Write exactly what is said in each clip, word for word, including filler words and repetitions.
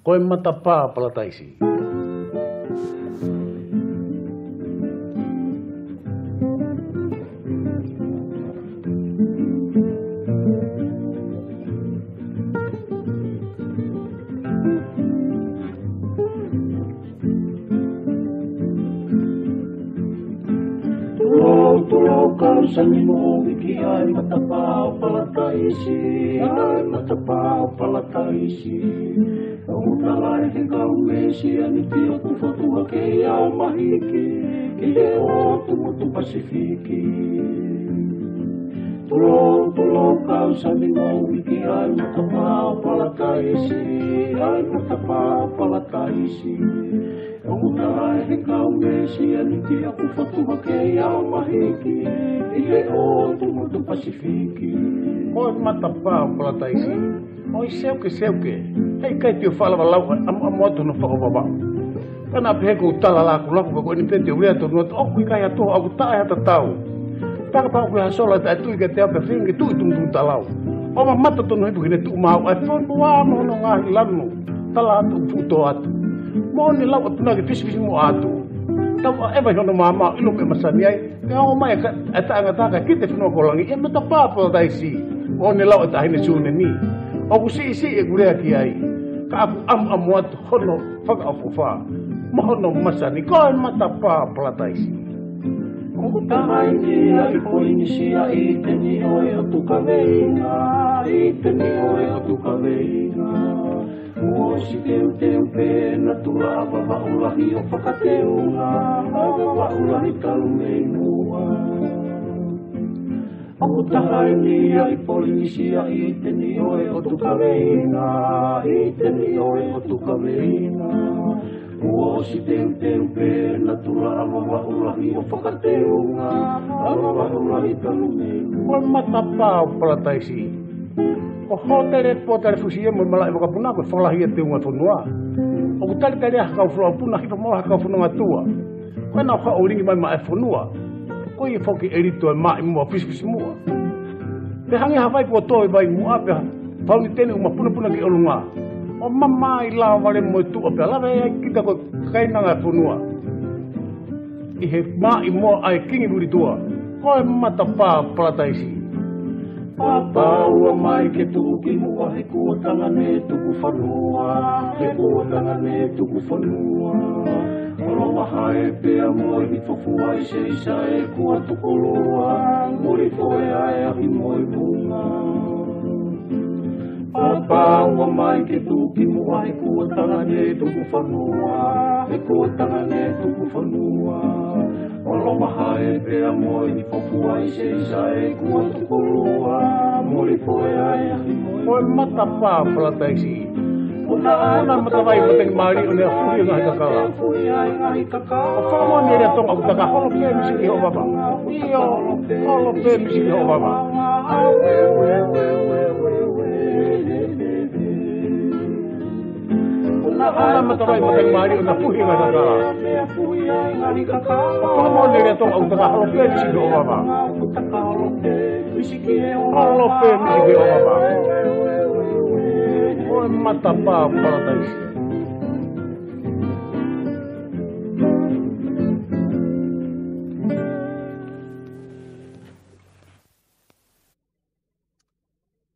Ko e Matapā Palataisi. Tulou, tulou, kau sani mo viki ai Matapā Palataisi, ai Matapā Palataisi. Au tala ʻe he kau Mesianiti ʻoku fotu hake ʻa e mahiki ki he ʻotu motu Pasifiki. Tulou, tulou, kau sani mo viki ai Matapā Palataisi, ai Matapā Palataisi. Au tala ʻe he kau Mesianiti ʻoku fotu hake ʻa e mahiki ki he ʻotu motu Pasifiki. Ko e Matapā Palataisi. ʻOi seuke, seuke. Heʻikai te u faʻa lava lau ʻamuʻamu atu hono faʻo vavaʻu. Ka naʻa pehē ʻoku ou tala lakulaku, ka ko eni pē te u lea tonu atu, ʻoku ʻikai ha toho, ʻoku taʻe ha tatau. Pea kapau ʻoku ʻi ai ha sola taʻe tui kiate au, pea feinga ke tuʻu ʻi tumutumu talau. ʻO mamata tonu hifo ki heʻene tuʻu maau, ʻa e fonua mo hono ngaahi lanu. Tala atu ʻoku fuʻu tō atu. Moʻoni e lau ʻa e punake fisifisimuʻa atu. Tau ʻeva ʻi hono maama, ʻilo pē masani ai. Kae ʻomai e ka-, e taʻengata kae kite e fonua ko langi, ʻe Matapā Palataisi. Moʻoni e lau ʻa e Taʻahine Sune ni. ʻOku siʻisiʻi ʻeku lea ki ai. Ka ʻoku ʻamuʻamu atu hono fakaʻofoʻofa mo hono masani, ko e Matapā Palataisi. ʻOku taha eni ia ʻi Polinisia, ʻi he niʻihi ʻo e ʻOtu Kaveinga, ʻi he niʻihi ʻo e ʻOtu Kaveinga. Kuo ʻosi teuteu pē ʻena tula ʻa Vavaʻu Lahi ʻo fakateunga, ʻa Vavaʻu Lahi talu mei muʻa. ʻOku taha eni ia ʻi Polinisia, ʻi he niʻihi ʻo e ʻOtu Kaveinga, ʻi he niʻihi ʻo e ʻOtu Kaveinga. Kuo ʻosi teuteu pē ʻena tula ʻa Vavaʻu Lahi ʻo fakateunga, ʻa Vavaʻu Lahi talu mei muʻa. Ko e Matapā Palataisi. Ko e hōtele, pōtale fusi ia mo e malaʻe vakapuna, ko e fakalahi ia e teunga fonua. ʻOku talitali ai ha kau folofola puna, hifo mo ha kau fononga tuʻa. Ko ʻena ʻoku ʻulingi mai maʻa e fonua. Ko ia foki ʻe lito e maʻimoa fisifisimuʻa. Pea hangē ha vai kuo tō ʻi vai muʻa, pea fauniteni ʻuma punapuna ki ʻolunga. ʻO mamaʻo e lava vale mo e tuʻa, pea lave ai kita ko e kakai ʻa e fonua. ʻI he maʻimoa ʻa e kingi Lulituʻa, ko e Matapā Palataisi. Pāpā ua mai ke tuʻu ki muʻa, he kuo tangane tuku fanua, he kuo tangane tuku fanua. ʻOlo vahae pea mo e hifo fua ʻi Seisa ʻe kuo tuku lua, muli foe ʻa e ahi mo e vunga. Pāpā ua mai ke tuʻu ki muʻa, he kuo tangane tuku fanua, he kuo tangane tuku fanua. ʻOlo vahae pea mo e hifo fua ʻi Seisa ʻe kuo tuku lua, muli foe ʻa e ahi mo e vunga. Ko e Matapā Palataisi. Puna ʻa e matavai matangi mālie ʻo ne afuhi e ngaahi kakala. Afuhi ʻa e ngaahi kakala. ʻO fakamoʻoni e lea Tonga ʻoku taka holo pē misi ki hoʻo vava. ʻIo, holo pē misi ki hoʻo vava. Puna ʻa e matavai matangi mālie ʻo ne afuhi e ngaahi kakala. Afuhi ʻa e ngaahi kakala. ʻO fakamoʻoni e lea Tonga ʻoku taka holo pē misi ki hoʻo vava. Holo pē misi ki hoʻo vava. Ko e Matapā Palataisi.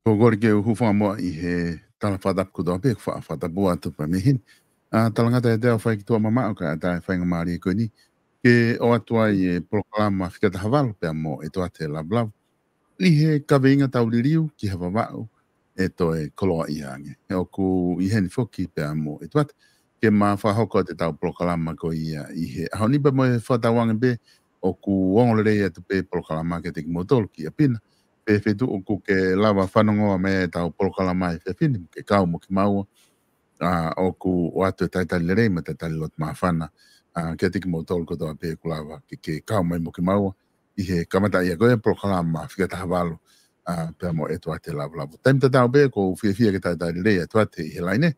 Ko e kole ke u hūfanga muʻa ʻi he tala fakatapu kotoa pē, faʻa fakatapu atu pē mei heni. ʻA, talangata e te au fai ki tuʻa mamaʻo kae ʻatā e faingamālie ko eni ke ʻoatu ai e polokalama Fika Taha Valu pea mo ʻEtuate Lavulavu. ʻI he kaveinga tau liliu ki ha Vavaʻu ʻe toe koloaʻia ange. ʻOku ʻi heni foki pea mo ʻEtuate ke ma fakahoko atu ʻetau polokalama ko ia ʻi he ʻaho ni pea mo e fakatauange pē ʻoku ongo lelei atu pē polokalama kiate kimoutolu ki ʻapi na. Pe feituʻu ʻoku ke lava fanongoa mai ʻetau polokalama he efiafi ni, ke kau mo kimaua. ʻA, ʻoku ʻoatu e talitali lelei mo e talitali loto māfana, ʻa, kiate kimoutolu kotoa pē ʻoku lava ke, ke kau mai mo kimaua ʻi he kamataʻia ko ia e polokalama Fika Taha Valu, ʻa, pea mo ʻEtuate Lavulavu. Taimi tatau pē ʻoku ou fiefia ke talitali lelei ʻa ʻEtuate ʻi he laine.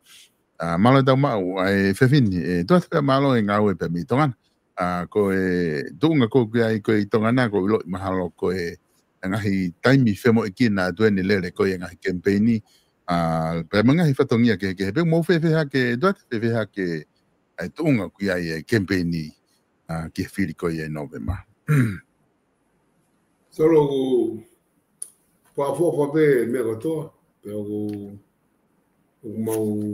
ʻA, mālō e tau maʻu ʻa e efiafi ni, ʻEtuate, pea mālō e ngāue pea mei Tonga na. ʻA, ko e tuʻunga ko ē ʻoku ke ʻi ai ko ē ʻi Tonga na, ʻoku ou ʻiloʻi mahalo ko e ngaahi taimi femoʻuekina atu eni e lele ko ia e ngaahi kemipeini, ʻA, pea mo e ngaahi fatongia kehekehe. Pea mou fēfē hake, ʻEtuate, fēfē hake ʻa e tuʻunga ʻoku ʻi ai e kemipeini, ʻa, ki he fili ko ia ʻi Nōvema. Solo, ʻoku fakaʻofoʻofa pē meʻa kotoa, pea ʻoku, ʻoku mau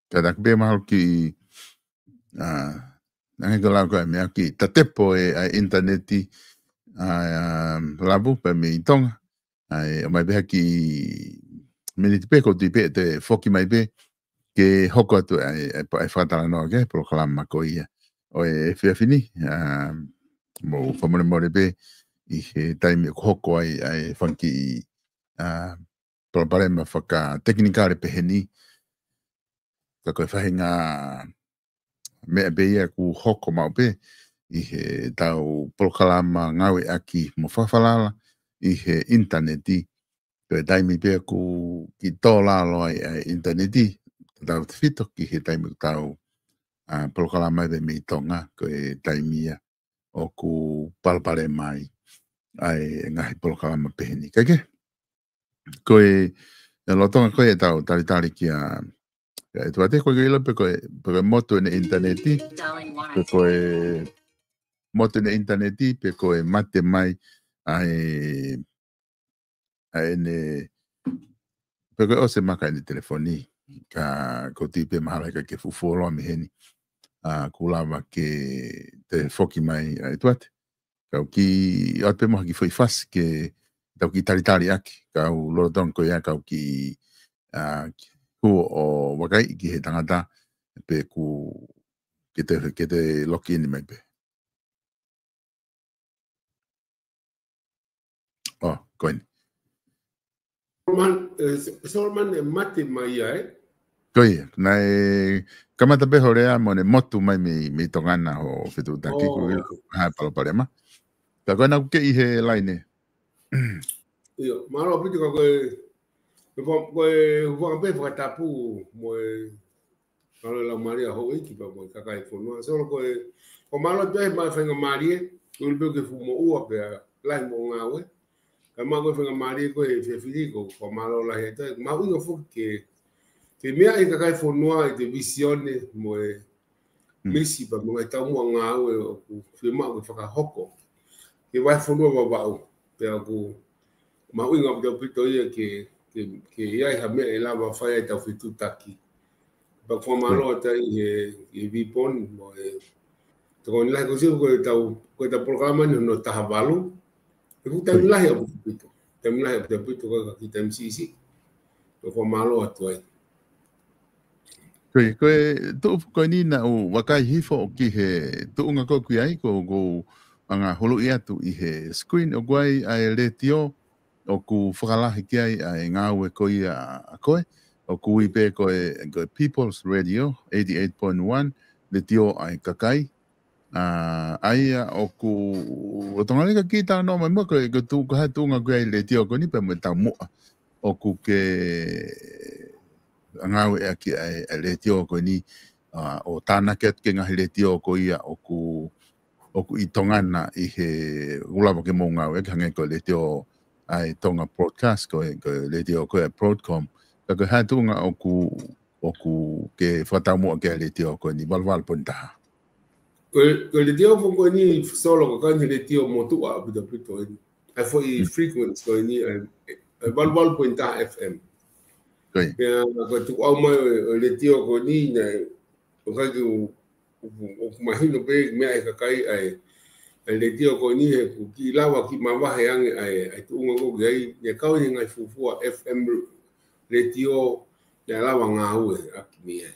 Ka taku pē mahalo ki, ʻa, ʻange ko e lau ko e meʻa ki tatepo e, ʻa e ʻinitaneti, ʻa, Lavu pē mei Tonga. ʻA, ʻomai pē ha kiʻi miniti pē ʻoku ou tui pē te foki mai pē ke hoko atu ʻa e, ʻa e, ʻa e fakatalanoa ki he polokalama ko ia ʻo e efiafi ni, ʻa, mou fakamolemole pē ʻi he taimi ʻoku hoko ai ʻa e fanga kiʻi, ʻa, palopalema fakatekinikale pehē ni. Ka ko e faʻahinga meʻa pē ia ʻoku hoko maʻu pē ʻi heʻetau polokalama ngāueʻaki mo fakafalala ʻi he ʻinitaneti. Ko e taimi pē ʻoku kiʻi tō lalo ai ʻa e ʻinitaneti, tautautefito ki he taimi ʻoku tau, ʻa, polokalama ai pē mei Tonga, ko e taimi ia ʻoku palopalema ai ʻa e ngaahi polokalama pehē ni. Kae kehe, ko e, ʻe lolotonga ko ia ʻetau talitali kia, kia ʻEtuate, ʻoku ʻikai ke u ʻilo pe ko e, pe ko e motu ʻene ʻinitaneti, pe ko e motu ʻene ʻinitaneti, pe ko e mate mai ʻa e, ʻa ʻene, pe ko e ʻosi e maka ʻene telefoni, ka ʻoku ou tui pē mahalo ʻe ʻikai ke fuʻu fuoloa mei heni, ʻa, kuo lava ke toe foki mai ʻa ʻEtuate. Kau kiʻi ʻoatu pē mo ha kiʻi foʻi fasi ke tau kiʻi talitali ʻaki, kau lolotonga ko ia kau kiʻi, ʻa, hū ʻo vakai ki he tangata pe ʻoku ke toe, ke toe loki ini mai pē. ʻO, ko eni. Solomon, ʻe, Solomon ʻe mate mai ia, ē? Ko ia, naʻe kamata pē hoʻo lea mo ʻene motu mai mei, mei Tonga na hoʻo fetuʻutaki, ʻoku ʻi ai ʻa e palopalema. Ka ko ena ʻoku ke ʻi he laine. ʻIo, mālō ʻaupito ka ko e, ko e, ko e, ʻoku ou pē fakatapu mo e Mālō e laumālie ʻa houʻeiki pea mo e kakai e fonua. Solo ko e, ko e mālō atu ai mo e faingamālie, ʻoku ou ʻilo pē ʻoku ke fuʻu moʻua pea lahi mo e ngāue. Ka maʻu ko e faingamālie ko e fefili ko, ko e mālō lahi atu ai. Mahuʻinga foki ke, ke meaʻi e kakai e fonua ʻi he vīsone mo e misi pea mo e ngaahi taumuʻa ngāue ʻoku fiemaʻu ke fakahoko. Ke vahefonua Vavaʻu, pea ʻoku mahuʻinga ʻaupito ia ke, ke, ke ʻi ai ha meʻa ʻe lava fai ai ʻetau fetuʻutaki. Pea ʻoku fakamālō atu ai he, he vipon mo e tokoni lahi ko e sio ko ʻetau, ko ʻetau polokalama ni hono taha valu. ʻOku taimi lahi ʻaupito. Taimi lahi ʻaupito ko e kiʻi taimi siʻisiʻi. ʻOku fakamālō atu ai. Ko e, ko e tuʻu ko eni naʻá ku vakai hifo ki he tuʻunga ko ē ʻoku ʻi ai, ko, ko e anga huluʻi atu ʻi he screen ʻoku ʻi ai ʻa e letiō ʻoku fakalahi ki ai ʻa e ngāue ko ia ʻa koe, ʻoku ui pē ko e, ko e People's Radio, eighty-eight point one, letiō ʻa e kakai, ʻa, ʻa ia ʻoku, ʻoku tokanga leva ki he talanoa mai muʻa ko e, ko e tuʻu, ko e hā e tuʻunga ko ē ʻa e letiō ko eni pea mo e taumuʻa ʻoku ke ngāueʻaki ʻa e, ʻa e letiō ko eni, ʻa, ʻo tānaki atu ki he ngaahi letiō ko ia ʻoku, ʻoku ʻi Tonga na ʻi he ʻoku lava ke mou ngāueʻaki hangē ko e letiō ʻa e Tonga Broadcast, ko e, ko e letiō ko ē ʻa e Broadcom. Ka ko e hā e tuʻunga ʻoku, ʻoku ke fakataumuʻa ki ai e letiō ko eni, valu valu poini taha. Ko e, ko e letiō foki ko eni Solo ko e kakai ni letiō motuʻa ʻaupito ʻaupito eni. ʻA e foʻi frequency ko eni ʻa e, ʻa e valu valu poini taha F M. Ko ia. Pea ko e tukuʻau mai ʻo e, ʻo e letiō ko eni naʻe, ʻoku ʻikai ke u, ʻoku, ʻoku mahino pē meaʻi e kakai ʻa e, ʻa e letiō ko eni he ʻoku kiʻi lava kiʻi mavahe ange ʻa e, ʻa e tuʻunga ko ē ʻoku ʻi ai, naʻe kau ʻi he ngaahi fuofua F M letiō, naʻe lava ngāueʻaki mei ai.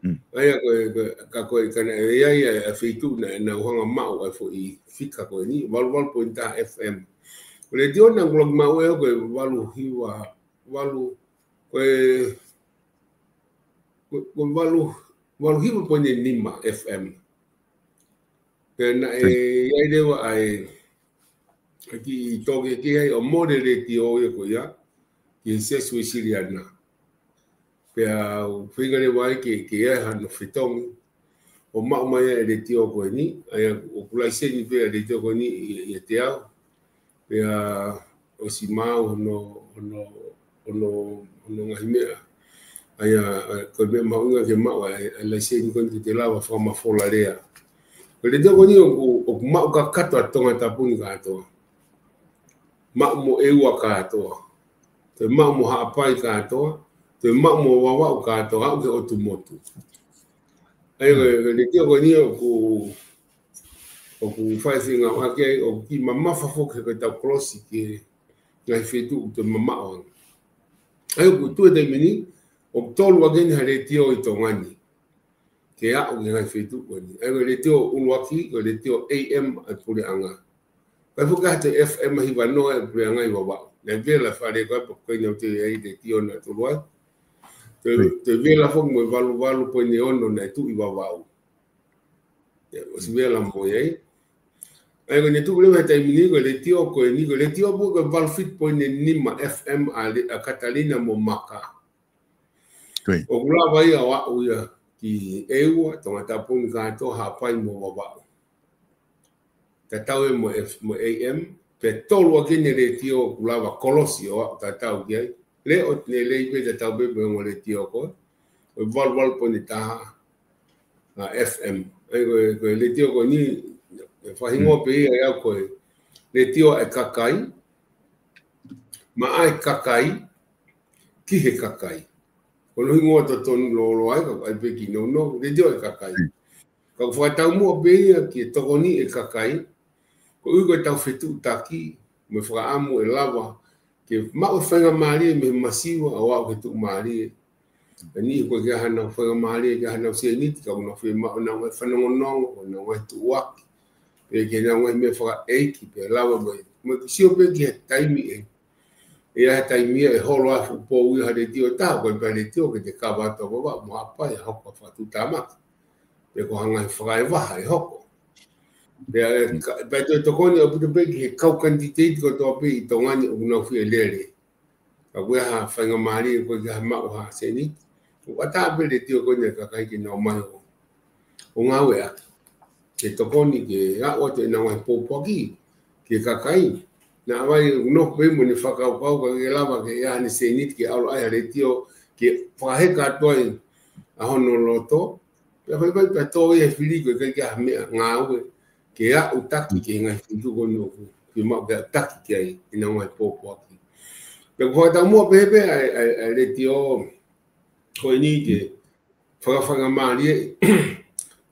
ʻA ia ko e, ko e, ka ko e, ka naʻe ʻi ai ʻa e, ʻa e feituʻu naʻa, naʻa nau hanga ʻo maʻu ʻa e foʻi fika ko eni, valu valu poini taha F M. Ko e letiō naʻa ku lava ʻo maʻu ʻe au ko e valu hiva, valu, ko e, ko e, ko e valu, valu hiva poini nima F M. Pea naʻe ʻi ai leva ʻa e, ʻa e kiʻi toketā ai ʻo mole e letiō ia ko ia ki he Siasi Uēsiliana. Pea u feinga leva ai ke, ke ʻi ai hano fetongi ʻo maʻu mai ʻa e letiō ko eni, ʻa ia ʻoku laiseni pē ʻa e letiō ko eni ʻi, ʻiate au. Pea ʻosi maʻu hono, hono, hono, hono ngaahi meʻa. ʻA ia, ʻa, ko e meʻa mahuʻinga ke maʻu ʻa e, ʻa e laiseni ko eni ke te lava fakamafola lea. Ko e letiō ko eni ʻoku, ʻoku maʻu kakato ʻa Tongatapu ni kātoa. Maʻu mo ʻEua kātoa. Toe maʻu mo Haʻapai kātoa. Toe maʻu mo Vavaʻu kātoa. Aʻu ki he ʻotu motu. ʻA ia, ko e, ko e letiō ko eni ʻoku, ʻoku fai e feinga ʻaki ai, ʻoku kiʻi mamafa foki ko ʻetau kolosi ki he ngaahi feituʻu ʻoku toe mamaʻo ange. ʻA ia, ʻoku tuʻu he taimi ni, ʻoku tolu ange eni ha letiō ʻi Tonga ni ke aʻu ki he ngaahi feituʻu ko eni. ʻA ia, ko e letiō ʻuluaki, ko e letiō A M ʻa e puleʻanga. Pea foki ʻa e F M ʻa Hivanoa ʻa e puleʻanga ʻi Vavaʻu. Naʻe vela e fale ko ē pea ko eni ʻoku ʻi ai e letiō naʻe tolu ai. Toe, toe vela foki mo e valu valu poini ono naʻe tuʻu ʻi Vavaʻu. ʻIo, ʻosi vela mo ia ai. ʻA ia, ko ʻene tuʻu leva he taimi ni, ko e letiō ko eni, ko e letiō pē ko e valu fitu poini nima F M ʻa le-, ʻa Katalina mo Maka. ʻOku lava ia ʻo aʻu ia ki ʻEua, Tongatapu ni kātoa, Haʻapai mo Vavaʻu. Tatau ia mo F-, mo A M, pea tolu ange eni e letiō ʻoku lava kolosi ʻo aʻu tatau ki ai. Leʻo, ne lei pē tatau pē mo e ongo letiō ko ē. Ko e valu valu poini taha, ʻa, F M. ʻA ia ko e, ko e letiō ko eni, ʻe faʻahingoa pē ia ʻe au ko e letiō ʻa e kakai, maʻa e kakai, ki he kakai. Ko hono hingoa totonu lōloa ia, ka ʻoku ʻai pē ki nounou, letiō ʻa e kakai. Ka ʻoku fakataumuʻa pē ia ke tokoniʻi e kakai, koeʻuhi ko ʻetau fetuʻutaki, mo e fakaʻamu ʻe lava ke maʻu e faingamālie mei he masiva ʻo aʻu ki he tuʻumālie. Ko e niʻihi ʻoku ʻikai ke ʻi ai hanau faingamālie, ʻikai ke ʻi ai hanau sēniti, ka ʻoku nau fiemaʻu honau ngaahi fanongonongo, honau ngaahi tuʻuaki, pe ki heʻenau ngaahi meʻa fakaʻeiki, pea lava mai. Mo e sio pē ki he taimi ē. ʻI he taimi ia ʻe holo ai e fuʻu pou ia ha letiō ʻe taha, ko e pē ha letiō ke te kava atu ʻa Vavaʻu mo Haʻapai ʻa hono fakatuʻutāmaki. Pe ko ha ngaahi fakaevaha ʻe hoko. Pea, ʻe, ka, pea toe tokoni ʻaupito pē ki he kau kanititeiti kotoa pē ʻi Tonga ni ʻoku nau fie lele. Ka ʻoku ʻi ai ha faingamālie, ʻoku ʻikai ke ʻi ai ha maʻu ha sēniti. ʻOku ʻatā pē e letiō ko eni ʻa e kakai ke nau ō mai ʻo, ʻo ngāueʻaki. Ke tokoni ke aʻu atu ʻenau ngaahi pōpoaki ki he kakai. Naʻa ʻave ʻo nofo pē mo ʻene fakakaukau ka ʻikai lava ke ʻi ai haʻane sēniti ke ʻalu ʻo ʻai ha letiō ke fakaheka atu ai ʻa hono loto. Pea fai fai pea tō ia he fili ko e ʻikai ke ʻi ai ha meʻa ngāue ke aʻu taki ki he ngaahi feituʻu ko eni ʻoku fiemaʻu ke aʻu taki ki ai ʻenau ngaahi pōpoaki. Pea ʻoku fakataumuʻa pehē pē ʻa e, ʻa e, ʻa e letiō ko eni ke fakafaingamālie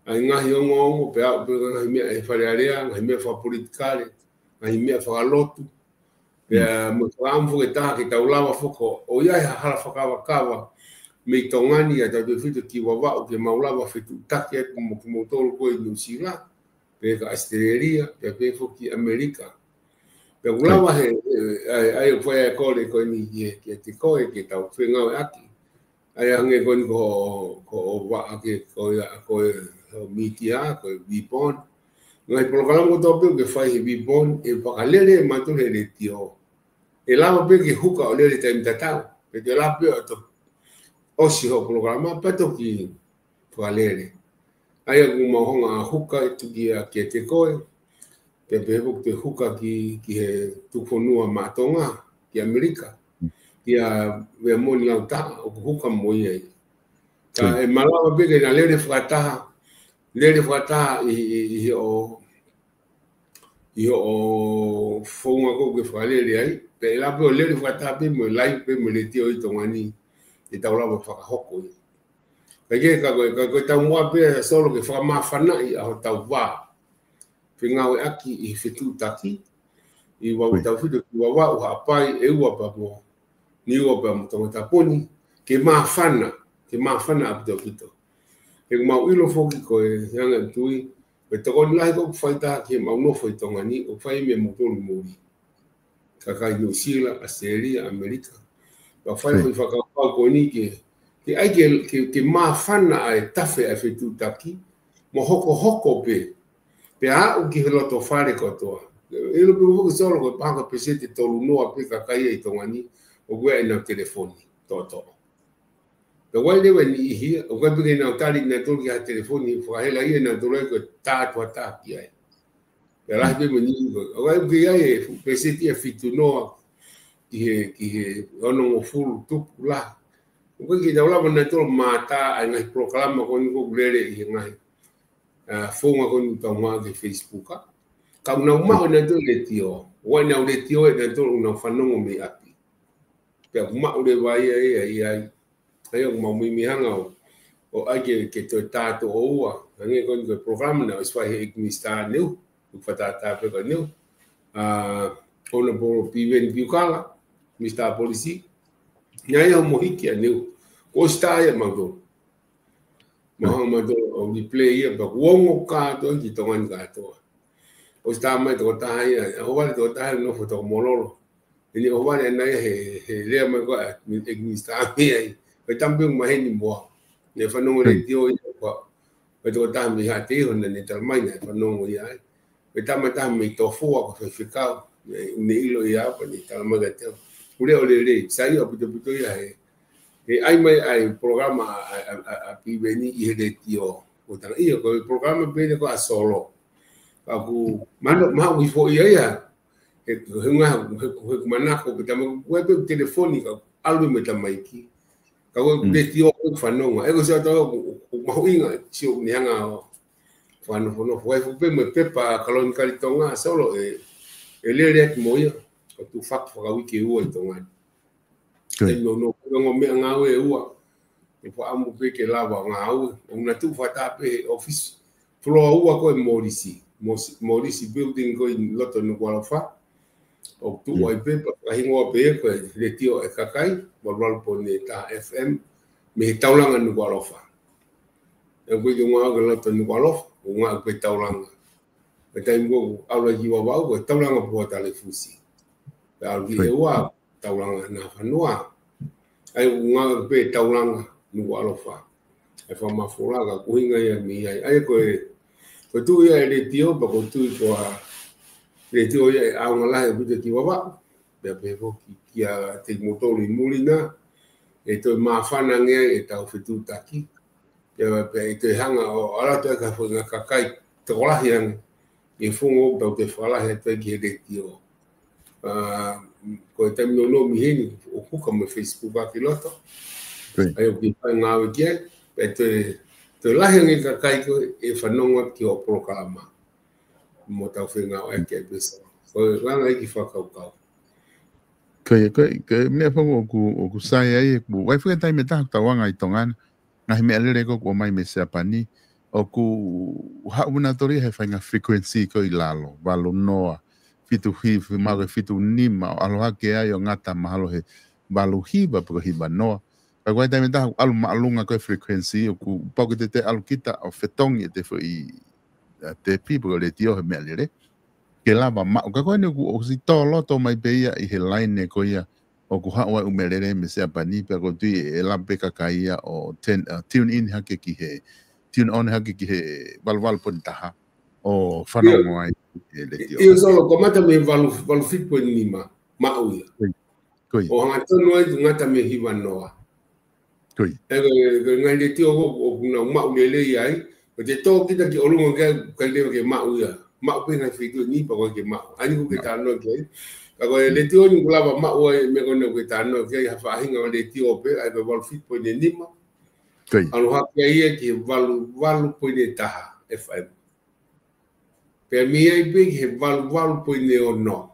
ʻa e ngaahi ongoongo, pea aʻu pē ki he ngaahi meʻa ʻi he Fale Alea, ngaahi meʻa fakapolitikale, ngaahi meʻa fakalotu. Pea mo e fakaʻamu foki ʻe taha ke tau lava foki ʻo ʻi ai ha hala fakakavakava mei Tonga ni ʻa tautefito ki Vavaʻu ke mau lava fetuʻutaki atu mo kimoutolu ko ē ʻi Nuʻusila, pe ko ʻAositelēlia, pea pehē foki ʻAmelika. Pea ʻoku lava he, ʻe, ʻa e, ʻa e fai ʻa e kole ko eni ki, kiate koe ke tau fengāueʻaki. ʻA ia hangē ko eni ko, ko hoʻo vaʻa ke ko ia, ko e, ko e mītia, ko e VBON. Ngaahi polokalama kotoa pē ʻoku ke fai he VBON, ʻe fakalele ʻe mautolu he letiō. ʻE lava pē ke huka ʻo lele taimi tatau. Pea te lava pē ʻo toki ʻosi hoʻo polokalama, pea toki fakalele. ʻA ia ʻoku mau hanga ʻo huka atu ki ai kiate koe. Pea pehē foki te huka ki, ki he tuku fonua maʻa Tonga, ki ʻAmelika. Kia Veamoni Lautaha, ʻoku huka mo ia ia. Ka ʻe malava pē ke na lele fakataha, lele fakataha ʻi, ʻi, ʻi hoʻo, ʻi hoʻo founga ko ē ʻoku ke fakalele ai, pea ʻe lava pē ʻo lele fakataha pē mo e live pē mo e letiō ʻi Tonga ni, ʻe tau lava fakahoko ia. Ka ke, ka ko e, ka ko e taumuʻa pē ʻa Solo ke fakamāfanaʻi ʻa hotau vā fengāueʻaki ʻi he fetuʻutaki, ʻi Vavaʻu, tautefito ki Vavaʻu, Haʻapai, ʻEua pea mo Niua pea mo Tongatapu ni, ke māfana, ke māfana ʻaupito ʻaupito. He ʻoku mau ʻilo foki ko e anga e tui, ko e tokoni lahi ko ē ʻoku fai taha ki heʻemau nofo ʻi Tonga ni, ʻoku fai mei moutolu muli. Kakai Nuʻusila, ʻAositelēlia, ʻAmelika. Pea fai foʻi fakakaukau ko eni ke, ke ʻai ke, ke, ke māfana ʻa e tafe ʻa e fetuʻutaki, mo hokohoko pē. Pea aʻu ki he loto fale kotoa. ʻIlo pē foki Solo ko e pāka peseti ʻe tolu noa pē kakai ʻi Tonga ni, ʻoku ʻi ai ʻenau telefoni toʻotoʻo. Pea ʻoku ʻi ai leva e niʻihi ia, ʻoku ʻikai pē ke nau tali nautolu ki ha telefoni, fakahela ia nautolu ai ko e tā atu ha tā ki ai. Pea lahi pē mo e niu ko. ʻOku ʻi ai e fuʻu peseti ʻe fitu noa ki he, ki he onongofulu tupu lahi. ʻOku ʻikai ke tau lava nautolu ʻo mātā ʻa e ngaahi polokalama ko eni ʻoku lele ʻi he ngaahi, ʻa, founga ko eni ʻoku tau maʻu ki he Facebook, ʻa. Ka ʻoku nau maʻu ʻe nautolu e letiō. ʻOku ʻi ai ʻenau letiō ʻe nautolu ʻoku nau fanongo mei ʻapi. Pea ʻoku maʻu leva ia, ia, ia, ia. ʻA ia ʻoku mau meimei hanga ʻo, ʻo ʻai ke, ke toe tā toʻo ua. Hangē ko eni ko e polokalama naʻe ʻosi fai he ʻEiki Minisitā Niu, ʻoku fakatātā pē kia Niu. ʻA, Honourable Piveni Piukala, Minisitā Polisi. Naʻe ʻi ai hoʻomo hiki ʻa Niu. Kuo ʻosi tā ia mautolu. Mahalo mautolu ʻo replay ia, pea kuo ongo kātoa ki Tonga ni kātoa. ʻOsi tā mai tokotaha ia, ʻohovale tokotaha ia nofo toko mololo. ʻEni ʻohovale ʻana ia he, he lea mai ko ē ʻa e Minisitā mei ai. Ko e tama pē ʻoku maheni mo au. Naʻe fanongo letiō ia ko ē. Ko e tokotaha mei Haʻateiho naʻa ne tala mai naʻe fanongo ia ai. Ko e tama taha mei Tofua ko e faifekau. Naʻe, ne ʻilo ia pea ne tala mai kiate au. Kuo lea ʻo lelei. Sai ʻaupito ʻaupito ia he, he ʻai mai ʻa e polokalama ʻa, ʻa, ʻa, ʻa, ʻa Piveni ʻi he letiō. Ko e tala ia ko e polokalama pē ko ē ʻa Solo. Ka ʻoku, mahalo, mahalo ʻoku ʻi foʻi ia ia. He, he ngaahi, he, he manako pē tama, ko e pē telefoni ka ʻalu mo e tamaiki. Ka ko e letiō ʻoku fanongo. ʻE ko e sio atu ʻoku, ʻoku mahuʻinga, sio ʻoku ne hanga ʻo fakanofonofo. ʻE fuʻu pē mo e pepa Kalonikali Tonga, Solo ʻe, ʻe lele atu mo ia. ʻOku tufaki fakauike ua ʻi Tonga ni. Ko ia. ʻE no, no, no, meʻangāue ʻe ua. ʻE fakaʻamu pē ke lava ngāue. ʻOku na tuʻu fakataha pē he ʻōfisi. Floor ua ko ē Molisi. Mos-, Molisi Building ko ē ʻi loto Nukuʻalofa. ʻOku tuʻu ai pē, pea hingoa pē ko e Letiō ʻa e Kakai, valu valu poini taha F M, mei he Taulanga Nukuʻalofa. ʻE ko e ngāue ki loto Nukuʻalofa, ʻoku ngāue pē Taulanga. Ko e taimi ko ē ʻoku ʻalu ai ki Vavaʻu, ko e Taulanga Puatalefusi. Pea ʻalu ki ʻEua, Taulanga Nafanua. ʻA ia ʻoku ngāue pē Taulanga Nukuʻalofa. ʻE fakamafola ka ko e ʻuhinga ia mei ai. ʻA ia ko e, ko e tuʻu ia e letiō, pea ko e tuʻu ko ā letiō ia ʻe ʻaonga lahi ʻaupito ki Vavaʻu. Pea pehē foki kia kimoutolu ʻi muli na. ʻE toe māfana ange ai ʻetau fetuʻutaki. Pea, pea ʻe toe hanga ʻo ʻalu atu ai ki he foʻi ngaahi kakai tokolahi ange. ʻI he founga ʻoku tau toe fakalahi atu ai ki he letiō. ʻA, ko e taimi nounou mei heni, ʻoku ʻi ai mo e Facebook ʻaki loto. ʻA ia ʻoku ke fai ngāue ki ai, pea toe, toe lahi ange kakai ko ē ʻe fanongo ki hoʻo polokalama. Mo tau fengāueʻaki ai pē Solo. Ko e langa ʻeiki fakakaukau. Ko ia, ko e, ko e meʻa foki ʻoku, ʻoku sai ai, ʻoku, ʻoku ʻi ai foki e taimi ʻe taha ʻoku tau anga ʻi Tonga ni, ngaahi meʻalele ko ē ʻoku ʻomai mei Siapani, ʻoku haʻu nautolu ia he faʻahinga frequency ko ē ʻi lalo, valu noa, fitu hiva, mahalo ko e fitu nima, ʻo ʻalu hake ai ʻo ngata mahalo he valu hiva pe ko e hiva noa. Ka ko e taimi ʻe taha ʻoku ʻalu māʻolunga ko ē frequency, ʻoku pau ke te, te ʻalu kita ʻo fetongi ʻete foʻi, ʻa, tepi pe ko e letiō he meʻalele. Ke lava maʻu, ka ko eni ʻoku, ʻosi tō loto mai pē ia ʻi he laine ko ia, ʻoku haʻu ai e ʻū meʻalele mei Siapani, pea ʻoku ou tui ʻe lava pē kakai ia ʻo ten-, ʻa, tune in hake ki he, tune on hake ki he valu valu poini taha, ʻo fanongo ai he letiō. ʻIo Solo, ko e mata mei valu, valu fitu poini nima, maʻu ia. Ko ia. ʻO hangatonu ai ngata mei he hiva noa. Ko ia. ʻE ko e, ko e ngaahi letiō ʻoku, ʻoku nau maʻu lelei ai, ko ʻete tō kita ki ʻolunga ki ai, ʻikai leva ke maʻu ia. Maʻu pē ngaahi feituʻu ʻe nima pea ʻoku ʻikai ke maʻu. ʻA eni ʻoku ke talanoa ki ai. Ka ko e letiō ni ʻoku lava maʻu ai, meʻa ko ena ʻoku ke talanoa ki ai, ha faʻahinga letiō pē, ʻa ia ko e valu fitu poini nima. Ko ia. ʻAlu hake ai ia ki he valu valu poini taha F M. Pea mei ai pē ki he valu valu poini ono.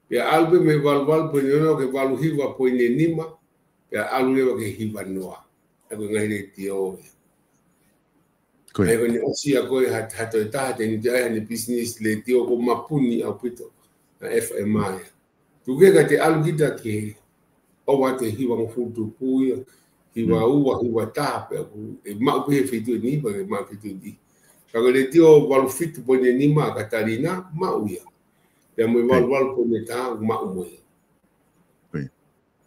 Pea ʻalu pē mei he valu valu poini ono ki he valu hiva poini nima. Pea ʻalu leva ki he hiva noa. ʻA ia ko e ngaahi letiō ia. Ko ia. ʻA ia ko ʻene ʻosi ia ko ē ha, ha toe taha te ne toe ʻai haʻane business letiō ʻoku mapuni ʻaupito. ʻA e F M ia. Tuku kehe ka te ʻalu kita ki he ʻova ʻe hivangofulu tupu ia, hiva ua, hiva taha pea ʻoku, ʻe maʻu pē he feituʻu ʻe nima, ʻe maʻu feituʻu ʻe nima. Ka ko e letiō valu fitu poini nima ʻa Katalina, maʻu ia. Pea mo e valu valu poini taha, maʻu mo ia.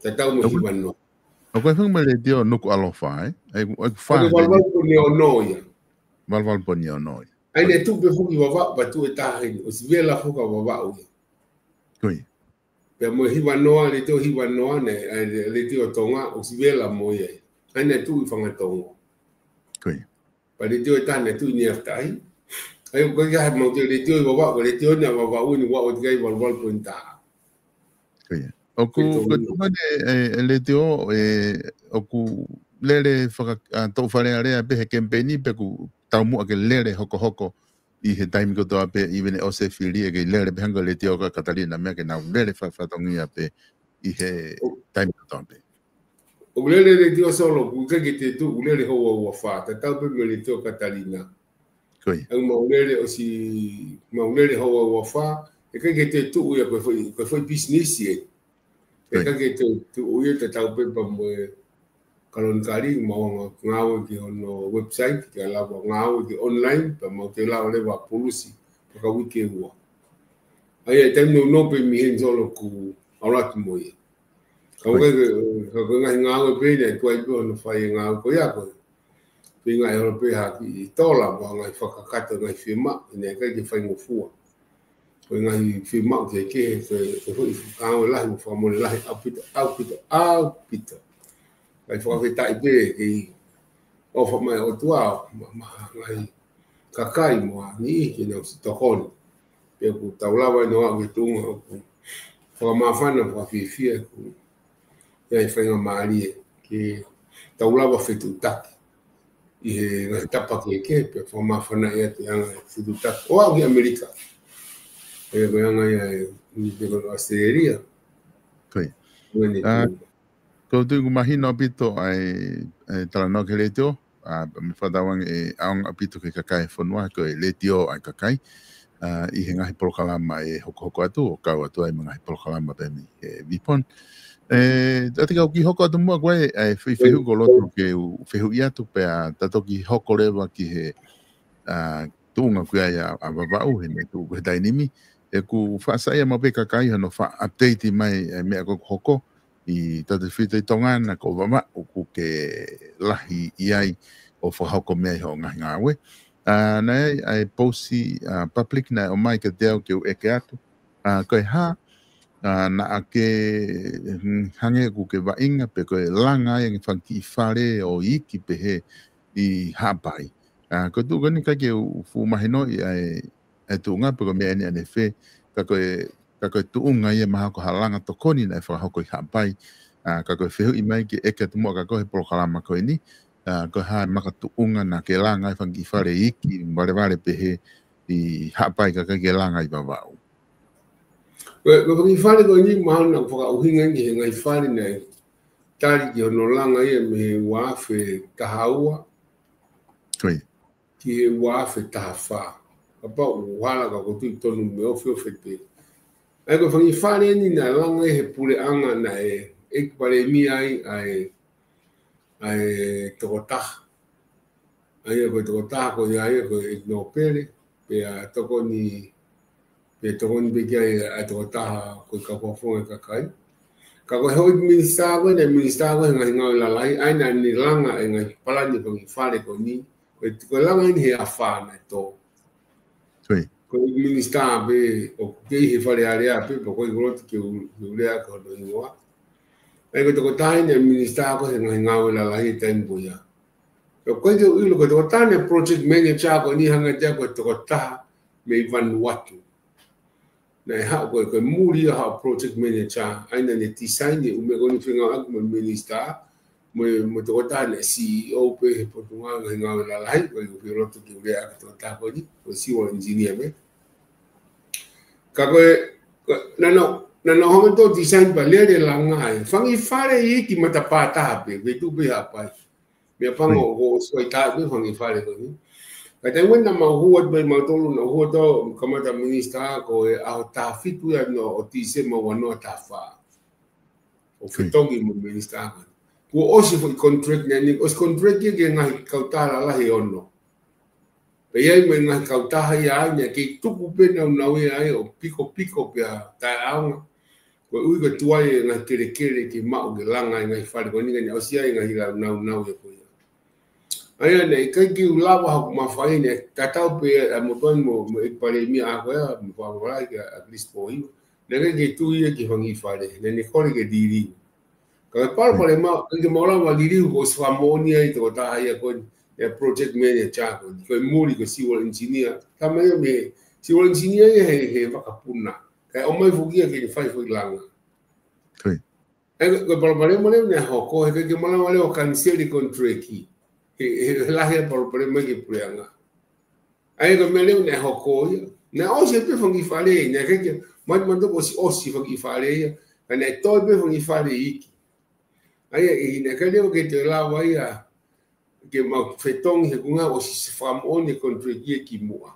Tatau mo e hiva noa. ʻOku ʻi ai foki mo e letiō Nukuʻalofa, ē? ʻOku, ʻoku fā. Valu valu poini ono ia. Valu valu poini ono ia. ʻA ia naʻe tuʻu pē foki Vavaʻu, pea tuʻu ʻe taha heni, ʻosi vela foki ʻa Vavaʻu ia. Ko ia. Pea mo e hiva noa, letiō hiva noa, naʻe, ʻa e letiō Tonga, ʻosi vela mo ia. ʻA ia naʻe tuʻu ʻi Fangatongo. Ko ia. Pea letiō ʻe taha naʻe tuʻu ʻi Niafitahi. ʻA ia, ʻoku ʻikai ke ʻi ai haʻamau letiō ʻi Vavaʻu, ko e letiō ʻeni ʻa Vavaʻu ʻeni, ua ʻo tikai valu valu poini taha. Ko ia. ʻOku, ko e tuʻunga ʻeni, ē, ʻe letiō, ē, ʻoku lele faka-, ʻa, toʻu Fale Alea pē he kemipeini pe ʻoku taumuʻa ke lele hokohoko ʻi he taimi kotoa pē, even ʻosi e fili ʻe kei lele pē hangē ko e letiō ʻa Katalina, meʻa ke nau lele fa-, fatongia pē ʻi he taimi kotoa pē. ʻOku lele letiō Solo, ʻoku ʻikai ke toe tuʻu, ʻoku lele houa ua fā, tatau pē mo e letiō ʻa Katalina. Ko ia. ʻOku mau lele ʻosi, mau lele houa ua fā, ʻe ʻikai ke toe tuʻu ia ko e foʻi, ko e foʻi pisinisi ē. Ko ia. ʻE ʻikai ke toe tuʻu ia, tatau pē pea mo e Kalonikali, mau ngāue ki hono website, ke lava ngāue ki online, pea mau toe lava leva pulusi, pea ka uike ua. ʻA ia, taimi nounou pē mei heni Solo ʻoku ʻalu atu mo ia. Ka ʻoku ʻikai ke, ka ko e ngaahi ngāue pē ʻeni, ʻoku ʻikai pē hono fai e ngāue ko ia ko ē. Pē ngaahi ʻalu pē ha kiʻi tola, mo e ngaahi fakakakato, ngaahi fiemaʻu, ʻi he ʻikai ke faingofua. Ko e ngaahi fiemaʻu kehekehe, ko e, ko e foʻi ngāue lahi, mo e fakamole lahi, ʻaupito, ʻaupito, ʻaupito. Kae fakafetaʻi pē, kei ʻofa mai ʻOtua, mo, mo e ngaahi kakai mo ha niʻihi ke nau ʻosi tokoni. Pea ʻoku tau lava ʻeni ʻo aʻu ki he tuʻunga ʻoku fakamāfana, fakafiefia, ʻoku ʻi ai e faingamālie ke tau lava fetuʻutaki ʻi he ngaahi tapa kehekehe, pea fakamāfanaʻi atu e anga e fetuʻutaki ʻo aʻu ki ʻAmelika. ʻE, ko e anga ia ʻe, ʻi he ko ʻAositelēlia. Ko ia. Ko eni. ʻA, tuʻunga. Ko e tuʻunga ʻoku mahino ʻaupito ʻa e, ʻa e talanoa ki he letiō, ʻa, mo e fakatauange ʻe ʻaonga ʻaupito ki he kakai e fonua, ko e letiō ʻa e kakai, ʻa, ʻi he ngaahi polokalama ʻe hokohoko atu, ʻo kau atu ai mo e ngaahi polokalama pē mei he VPON. ʻE, tatau ka u kiʻi hoko atu muʻa ko e, ʻa e fehuʻi, fehuʻi ʻoku ou loto ke u fehuʻi atu pea ta toki hoko leva ki he, ʻa, tuʻunga ko ia ʻa, ʻa Vavaʻu, he meʻa tuʻu ko e taimi ni. ʻOku faʻa saiʻia maʻu pē kakai hono faʻa update mai e meʻa ʻoku hoko ʻi tautefito ʻi Tonga, naʻa ko Vavaʻu ʻoku ke lahi ʻi ai ʻo fakahoko mei ai hoʻo ngaahi ngāue. ʻA, naʻe ʻi ai e pousi, ʻa, public naʻe ʻomai kiate au ke u ʻeke atu. ʻA, ko e hā, ʻa, naʻa ke, mm, hangē ʻoku ke vaʻinga pe ko e langa ai e fanga kiʻi fale ʻo iiki pehē ʻi Haʻapai. ʻA, ko e tuʻunga ʻeni ʻikai ke u fuʻu mahinoʻi ʻa e, ʻa e tuʻunga pe ko e meʻa ʻeni ʻanefē, ka ko e, ka ko e tuʻunga ia mahalo ko ha langa tokoni naʻe fakahoko ʻi Haʻapai. ʻA, ka ko e fehuʻi mai ke ʻeke atu muʻa kia koe he polokalama ko ʻeni, ʻa, ko e hā e makatuʻunga naʻa ke langa ai e fanga kiʻi fale iiki, valevale pehē ʻi Haʻapai kae ʻikai ke langa ʻi Vavaʻu. Ko e, ko e fanga kiʻi fale ko ʻeni mahalo naʻa ku fakaʻuhinga ki he ngaahi fale naʻe tali ki hono langa ia mei he ua afe taha ua. Ko ia. Ki he ua afe taha fā. Kapau ʻoku hala ka ko e tuʻu tonu mo e ofiofi pē. ʻA ia ko e fanga kiʻi fale ʻeni naʻe langa ʻe he puleʻanga naʻe ʻEiki Palēmia ai, ʻa e, ʻa e tokotaha. ʻA ia ko e tokotaha ko ia ia ko e ʻEiki Nōpele, pea tokoni, pea tokoni pē ki ai ʻa e tokotaha ko e kau fakafofonga ʻo e kakai. Ka ko e houʻeiki minisitā ko ē, naʻe minisitā ko ē he ngaahi ngāue lalahi, ʻa ia naʻa ne langa e ngaahi palani fanga kiʻi fale ko ʻeni, ko e, ko e langa ʻeni he afā naʻe tō. Ko ia. Ko e minisitā pē ʻoku kei he Fale Alea pē, pea ʻoku ʻikai ke u loto ke u, ke u lea ki hono hingoa. ʻA ia ko e tokotaha ʻeni naʻe minisitā ko ē he ngaahi ngāue lalahi he taimi ko ia. Pea ʻoku ʻikai ke u ʻilo ko e tokotaha naʻe project manager ko ʻeni hangē ʻe ia ko e tokotaha mei Vanuatu. Naʻe haʻu ko e, ko e muli ia haʻu project manager, ʻa ia naʻa ne design e ʻū meʻa ko ʻeni fengāueʻaki mo e minisitā, mo e, mo e tokotaha naʻe C E O pē he Potungāue Ngaahi Ngāue Lalahi, ʻoku ʻikai ke u fie loto ke u lea ki he tokotaha ko ʻeni, ko e civil engineer pē. Ka ko e, ko e, naʻa nau, naʻa nau hanga ʻo design pea lele langa e fanga kiʻi fale iiki matapā taha pē, ʻoku tuʻu pē ʻi Haʻapai. Meʻapango ko e ʻosi fai taʻe pē fanga kiʻi fale ko ʻeni. Ka taimi naʻa mau hū atu pē mautolu, naʻa ku hū atu au kamata minisitā ko e ʻaho taha fitu ia ʻo Tīsema ua noa taha fā. ʻO fetongi mo e minisitā ko ē. Kuo ʻosi foʻi contract naʻe ʻi ai, ʻosi contract ia ki he ngaahi kautaha lalahi ʻe ono. Pea ʻi ai mo e ngaahi kautaha ia ai naʻe kei tuku pē naunau ia ai ʻo pikopiko pea taʻeʻaonga. Koeʻuhi ko e tuai e ngaahi kelekele ke maʻu ke langa e ngaahi fale ko ʻeni ka naʻe ʻosi ʻi ai e ngaahi naunau ia ko ia. ʻA ia naʻe ʻikai ke u lava haʻaku mafai naʻe tatau pē ʻa e motuʻa ni mo, mo e ʻEiki Palēmia ʻa ko ia, mo Fakafofonga Lalahi kia ʻAkilisi Pōhiva. Naʻe ʻikai ke tui ia ki he fanga kiʻi fale, naʻa ne kole ke liliu. Ka ko e palopalema, ʻikai ke mau lava liliu kuo ʻosi fakamoʻoni ai e tokotaha ia ko ʻeni. ʻa e project manager ko ē, ko e muli ko e civil engineer. Tama ia mei he civil engineer ia he, he vakapuna. Kae ʻomai foki ia ke ne fai foʻi langa. Ko ia. ʻA ia ko e palopalema leva naʻe hoko, he ʻikai ke malava leva ʻo kaniseli e contract. He, he lahi e palopalema ki he puleʻanga. ʻA ia ko e meʻa leva naʻe hoko ia. Naʻe ʻosi pē fanga kiʻi fale, naʻe ʻikai ke, ma, ma toko ʻosi, ʻosi fanga kiʻi fale ia. Ka naʻe toe pē fanga kiʻi fale iiki. ʻA ia, ʻi, naʻe ʻikai leva ke toe lava ia ke mau fetongi he kuo ʻosi fakamoʻoni e contract ia kimuʻa.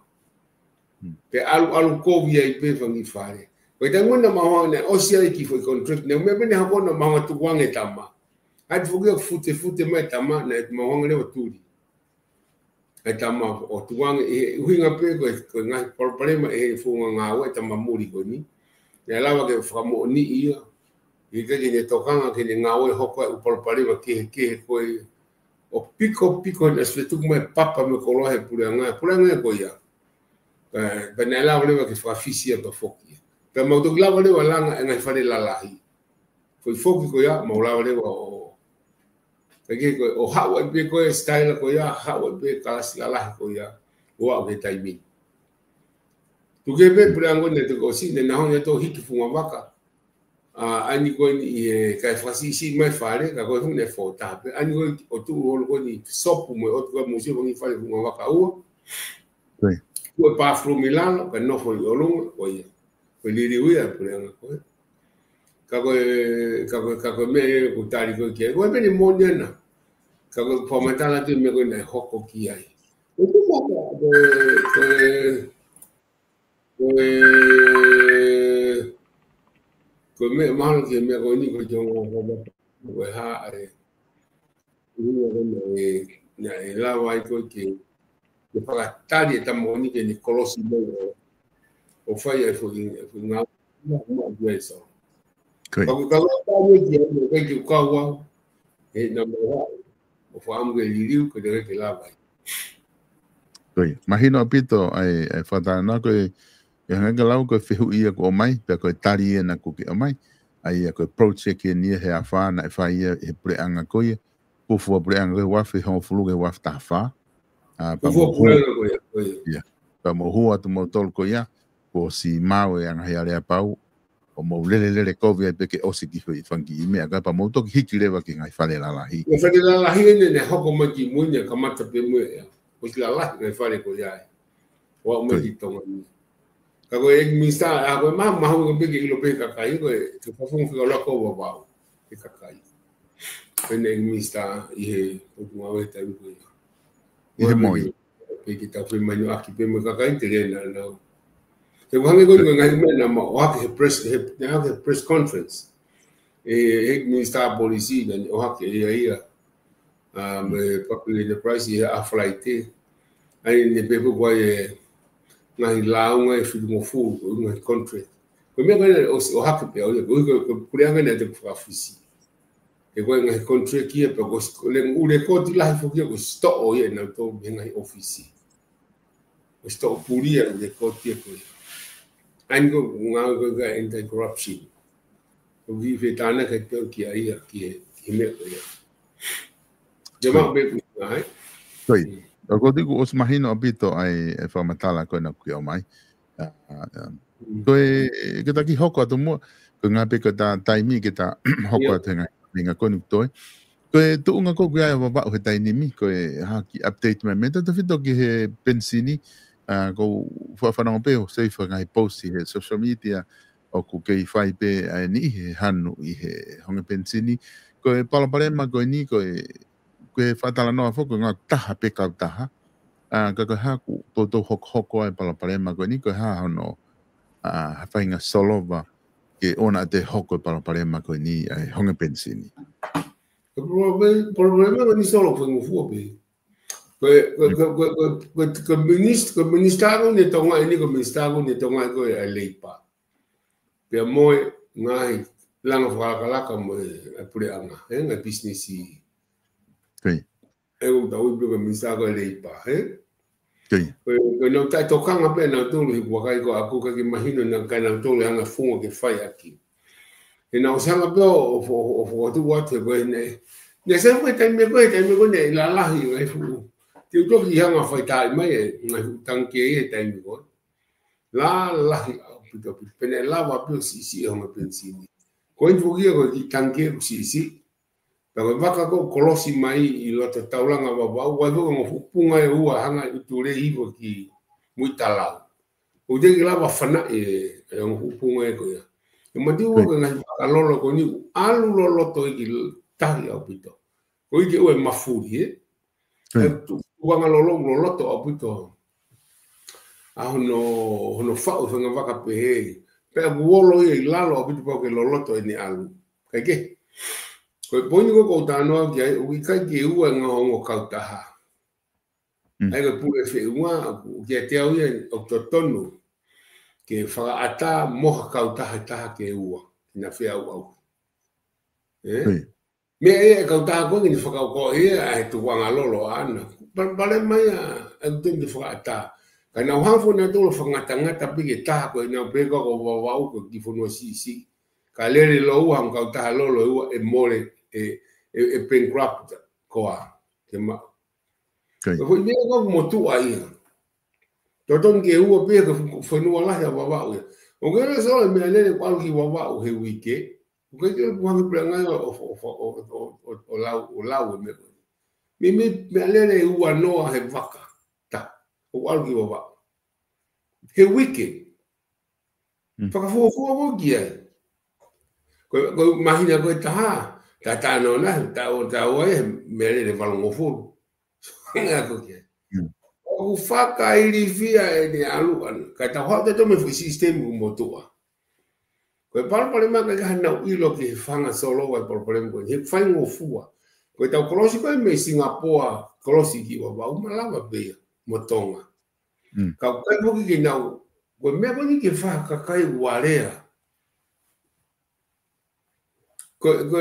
Hmm. Pea ʻalu, ʻalu kovi ai pē fanga kiʻi fale. Ko e taimi naʻa mau hanga ʻo ʻosi ai e kiʻi foʻi contract, naʻe meʻa pē naʻe hoko naʻa mau hanga ʻo tukuange e tama. ʻAi foki ʻo futefute mai e tama, naʻe mau hanga leva ʻo tuli ʻa e tama ʻo tukuange, ʻi he ʻuhinga pē ko e, ko e ngaahi palopalema ʻi he founga ngāue ʻa e tama muli ko eni. Naʻe lava ke fakamoʻoniʻi ia. ʻIkai ke ne tokanga ke ne ngāue, hoko ʻa e ʻū palopalema kehekehe ko ē ʻo pikopiko naʻe ʻosi tuku mai e papa mo e koloa he puleʻanga, puleʻanga ko ia. Pea, pea naʻe lava leva ke fakafisi ia pea foki ia. Pea mau toki lava leva ʻo langa e ngaahi fale lalahi. Foʻi foki ko ia, mau lava leva ʻo, ʻikai ke ko ē, ʻo haʻu ai pē ko ē style ko ia, haʻu ai pē kalasi lalahi ko ia, ʻo aʻu ki he taimi ni. Tuku kehe pē puleʻanga ko eni naʻe toki ʻosi, naʻe nau hanga ʻo hiki funga vaka. ʻA, ʻa eni ko eni ʻi he kae fakasiʻisiʻi mai fale, ka ko e funga naʻe fō taha pē. ʻA eni ko ē ʻo tuʻu holo ko eni sopu mo e ʻotu ko ē mo e sio fanga kiʻi fale funga vaka ua. Ko ia. Ko e bathroom ʻi lalo, kae nofo ʻi ʻolunga, ko ia. Ko e liliu ia e puleʻanga ko ē. Ka ko e, ka ko e, ka ko e meʻa ia ʻoku tali ko ē ki ai. Ko e pene moʻoni ʻana. Ka ko e fakamatala atu e meʻa ko ē naʻe hoko ki ai. Ko e, ko e, ko e, ko e, ko e meʻa mahalo ki he meʻa ko eni ko e tonga ko e hā ʻa e ʻuhinga ko ē naʻe, naʻe lava ai ko ē ke, ke fakatali e tama ko eni ke ne kolosi mai ʻo, ʻo fai ʻa e foʻi, foʻi ngāue. Ko ia. Ka ko e, ka ko e tali ki ai, ʻikai ke u kau au. He naʻa mau haʻu ʻo fakaʻamu ke liliu, ko e ʻikai ke lava ai. Ko ia. Mahino ʻaupito ʻa e, ʻa e fakatalanoa ko ē, ʻe hanga ʻo lau ko e fehuʻi ia kuo ʻomai, pea ko e tali ia naʻa ku ke ʻomai. ʻA ia ko e project eni ia he afā naʻe fai ia he puleʻanga ko ia. Ko e fuofua puleʻanga ko ē ua afe hongofulu ki he ua afe taha fā. ʻA, pea mo e fuofua puleʻanga ko ia, ko ia. Ia. Pea mo e hū atu mo tolu ko ia, kuo ʻosi maʻu e anga he aleapau, ʻo mou lelelele kovi ai pē ke ʻosi e kiʻi foʻi fanga kiʻi meʻa, kae pea mou toki hiki leva ki he ngaahi fale lalahi. Ngaahi fale lalahi eni naʻe hoko mai kimui ni, kamata pē mo ia. ʻOsi lalahi e ngaahi fale ko ia ē. ʻO aʻu mai ki Tonga ni. Ka ko e ʻEiki Minisitā, ʻa ko e ma, mahuʻinga pē ke ʻilo pē ʻe he kakai, ko e, ko e fakafofonga fika lako vavau ʻa e kakai. Ko e ʻEiki Minisitā ʻi he Potungāue he taimi ko ia. ʻI he moi. Pea ke tau feʻiloaki pē mo e kakai, te lea naʻa nau. He ʻoku hangē ko e ngaahi meʻa naʻa mau ʻohake he press, he, naʻa ʻohake he press conference. ʻE, ʻe Minisitā Polisi naʻa ne ʻohake ʻe ia ia. ʻA, mo e Public Enterprise ʻi he ʻaho Falaite. ʻA ia naʻe pehē ko e ngaahi lāunga ʻe fitungofulu, ko e ngaahi contract. Ko e meʻa ko ē naʻe ʻosi ʻohake pē ʻe ia, ko e, ko e, ko e puleʻanga naʻe teʻeki fakafisi. He ko e ngaahi contract ia pea ko e, ko e lēkooti lahi foki ia ko e sitoʻo ia ʻe nautolu mei he ngaahi ʻōfisi. Ko e sitoʻo puli ia e lēkooti ia ko ia. ʻA ia ko e ngāue ko ē anti-corruption. ʻOku fetānaki atu ki ai ia, ki he, ki he meʻa ko ia. Te mau pē ku ai. Ko ia. ʻOku ou tui kuo ʻosi mahino ʻaupito ʻa e, ʻa e fakamatala ko ē naʻa ku ke ʻomai. ʻA, ʻa, ko e, ke ta kiʻi hoko atu muʻa, ko e ngaahi pē ko e ta taimi ke ta hoko atu he ngaahi meʻa ko eni ʻoku toe. Ko e tuʻunga ko ē ʻoku ʻi ai ʻa Vavaʻu he taimi ni, ko e hā e kiʻi update mai, meʻa tautefito ki he penisini, ʻa, ʻoku ou fanongo pē ʻo seifa ngaahi post ʻi he social media, ʻoku kei fai pē ʻa e niʻihi he hanu ʻi he honge penisini. Ko e palopalema ko eni, ko e, ko e fakatalanoa foki, ko e ngaahi taha pē kautaha. ʻA, ka ko e hā ʻoku toutou hokohoko ai e palopalema ko eni, ko e hā hono, ʻa, ha faʻahinga solova ke ʻoua naʻa toe hoko e palopalema ko eni ʻa e honge penisini. Ko e palopalema, palopalema ko eni solova faingofua pē. Ko e, ko e, ko e, ko e, ko e, ko e minis-, ko e minisitā ko eni ʻa Tonga eni, ko e minisitā ko eni ʻa Tonga ko ē ʻa e Leipa. Pea mo e ngaahi langa fakalakalaka mo e, ʻa e puleʻanga, ē, ngaahi pisinisi. Ko ia. ʻE, ʻoku tau ui pē ko e minisitā ko ē ʻa e Leipa, ē? Ko ia. Ko e, ko e nau taʻetokanga pē nautolu he ʻoku ʻikai ko ʻaku ka ke mahino naʻe ʻikai ke nautolu hanga funga ke fai ʻaki. He naʻe ʻosi hanga pē ʻo, ʻo, ʻo, ʻo fokotuʻu atu he ko ē naʻe. Naʻe sai ko e taimi ko ē, taimi ko ē naʻe lalahi ngaahi fuʻu Te u toki hanga ʻo fai taimi mai e ngaahi fuʻu tangikē he taimi ko ē. Lalahi ʻaupito ʻaupito. Pea ne lava pē ʻo siʻisiʻi e honge penisini. Ko eni foki ia ko e kiʻi tangikē ʻoku siʻisiʻi. Pea ko e vaka ko ē ʻoku kolosi mai ʻi loto taulanga Vavaʻu, ʻoku ʻi ai foki e ongo fuʻu punga ʻe ua hanga ʻe ʻUtulei ʻo hifo ki Muitalau. ʻOku teʻeki lava ʻo fanaʻi e, e ongo fuʻu punga ē ko ia. ʻE mati ua ko e ngaahi vaka lolo ko eni ʻoku ʻalu loloto ʻi he tahi ʻaupito. Ko e ʻikai ke ʻoua ʻe mafuli, ē? ʻE tu-, tuʻunga lolo, loloto ʻaupito. ʻA hono, hono faʻu e faʻahinga vaka pehē. Pea ʻoku olo ia ʻi lalo ʻaupito pau ke loloto ʻene ʻalu. Kae kehe. Ko e poini ko ē ʻoku ou talanoa ki ai, ʻoku ʻikai ke ua e ngaahi ongo kautaha. ʻA ia ko e pule feʻunga, ʻoku kiate au ia ʻoku totonu ke fakaʻatā mo ha kautaha ʻe taha ke ua, ke na feʻauʻauhi. Ē? Meʻa ia e kautaha ko eni ke fakakaukau ia ʻa e tuʻunga lolo ʻaʻana. Pal-, palopalema ia ʻoku totonu ke fakaʻatā. Ka nau hanga foki nautolu ʻo fakangatangata pē ki he taha ko ē naʻa nau pehē ko Vavaʻu ko e kiʻi fonua siʻisiʻi. Ka lele lōua ha kautaha lolo ʻe ua ʻe mole ʻe, ʻe, ʻe bankrupt koā. Ke ma-, Ko e foʻi meʻa ko ē motuʻa ia. Totonu ke ua pē ko e fonua lahi ʻa Vavaʻu ia. ʻOku ʻikai ke ʻi ai ha meʻalele ʻoku ʻalu ki Vavaʻu he uike. ʻOku ʻikai ke puhaki puleʻanga ia ʻo, ʻo, ʻo lau, ʻo lau e meʻa ko ē. Meimei meʻalele ʻe ua noa he vaka. Tā, ʻoku ʻalu ki Vavaʻu. He uike. Fakafuofua ko ē ki ai. Ko, ko e māhina ko ē taha, tā tā noa na, tā ʻo, tā ʻo e meʻalele valungofulu. Ngā ko ē ki ai. ʻOku fakailifia ʻene ʻalu ʻana. Ka tau haʻu tautolu mo e foʻi sisitemi ʻoku motuʻa. Ko e palopalema ka ʻikai ke nau ʻilo ki he fanga solo ʻa e palopalema ko ē. He faingofua. Ko ʻetau kolosi ko ē mei Singapoa, kolosi ki Vavaʻu, malava pē ia mo Tonga. Ka ʻoku ʻikai foki ke nau, ko e meʻa ko eni ke fakakai uarea. Ko, ko,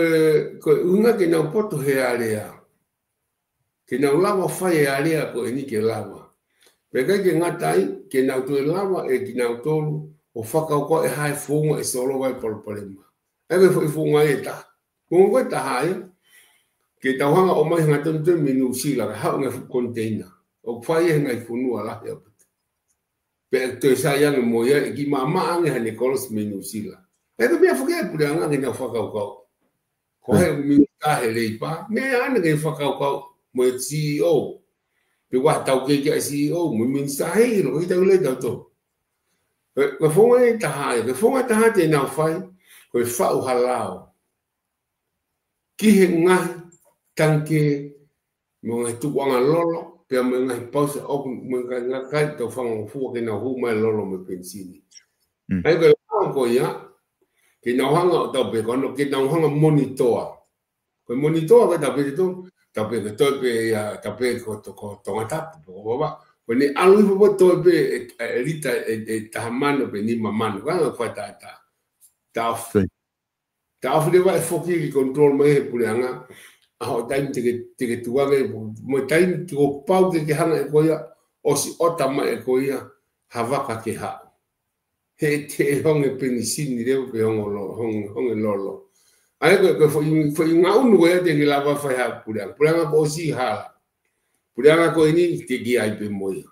ko e ʻuhinga ke nau poto he alea. Ke nau lava fai e alea ko eni ke lava. Pea ʻikai ke ngata ai, ke nau toe lava ʻe kinautolu ʻo fakakaukau e hā e founga ʻe solova ai e palopalema. ʻA ia ko e foʻi founga ʻe taha. Founga ko ē ʻe taha ia, ke tau hanga ʻo ʻomai hangatonu mei Nuʻusila, ka haʻu e ngaahi fuʻu koniteina. ʻOku fai ia he ngaahi fonua lahi ʻaupito. Pea toe sai ange mo ia, ʻe kiʻi maʻamaʻa ange haʻane kolosi mei Nuʻusila. ʻA ia ko e meʻa foki ia ʻa e puleʻanga ke nau fakakaukau. Ko hai e minisitā he leipa, meʻa ʻaʻana ke fakakaukau mo e C E O. Pe ko ha taukei ki he C E O, mo e minisitā he ʻilo, ko e tau lea tautolu. Ko e, ko e founga ʻe taha ia, ko e founga ʻe taha te nau fai, ko e faʻu ha lao ki he ngaahi tangikē, mo e ngaahi tukuʻanga lolo, pea mo e ngaahi pausa ʻoku, mo e ngaahi, ngaahi kakai tau fangofua ke nau hū mai lolo mo e penisini. ʻA ia ko e lao ko ia, ke nau hanga ʻo tau pehē ko hono, ke nau hanga monitoa. Ko e monitoa ko e tau pehē to, tau pehē ko e toe pē ia, tau pehē ko to-, ko Tongatapu, ko Vavaʻu. Ko ʻene ʻalu hifo pē toe pē ʻe, ʻe lita ʻe, ʻe taha mano pe nima mano, ka ʻoku fakatātā. Taʻofi. Taʻofi leva e foki ke control mai he puleʻanga, ʻa hoʻo taimi te ke, te ke tuku ange, mo e taimi te ke pau ke ke hanga ʻe koe ia, ʻosi ʻota mai ʻe koe ia ha vaka ke haʻu. He, he honge penisini leva pe honge lo-, honge, honge lolo. ʻA ia ko e, ko e foʻi, foʻi ngaʻunu ko ia te ke lava fai ha puleʻanga. Puleʻanga kuo ʻosi hala. Puleʻanga ko eni te ke ʻi ai pē mo ia.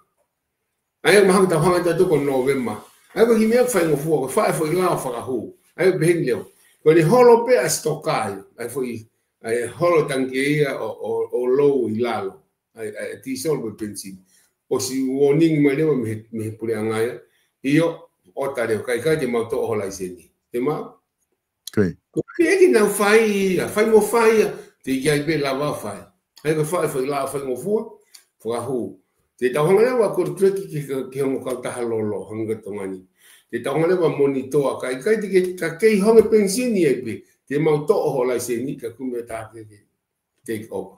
ʻA ia mahalo tau hanga tautolu ko Nōvema. ʻA ia ko e kiʻi meʻa faingofua, ko e faʻu e foʻi lao fakahū. ʻA ia pehē ni leva. Ko ʻene holo pē ʻa e sitoka ia. ʻA e foʻi, ʻa e holo tangikē ia ʻo, ʻo, ʻo lou ʻi lalo. ʻA e, ʻa e tīsolo mo e penisini. ʻOsi warning mai leva mei he, mei he puleʻanga ia. ʻIo, ʻota leva, ʻikai, ʻikai te mau toʻo ho laiseni. Te mau? Ko e ʻEiki nau fai ia, fai mo fai ia, te ke ʻi ai pē lava fai. ʻA ia ko e faʻu e foʻi lao faingofua, fakahū. Te tau hanga leva ʻo contract ki, ki, ki he ongo kautaha lolo, hangē ko Tonga ni. Te tau hanga leva ʻo monitor, ka ʻikai te ke, ka kei honge penisini ai pē, te mau toʻo ho laiseni, ka kumi ʻe ha taha ke, ke take over.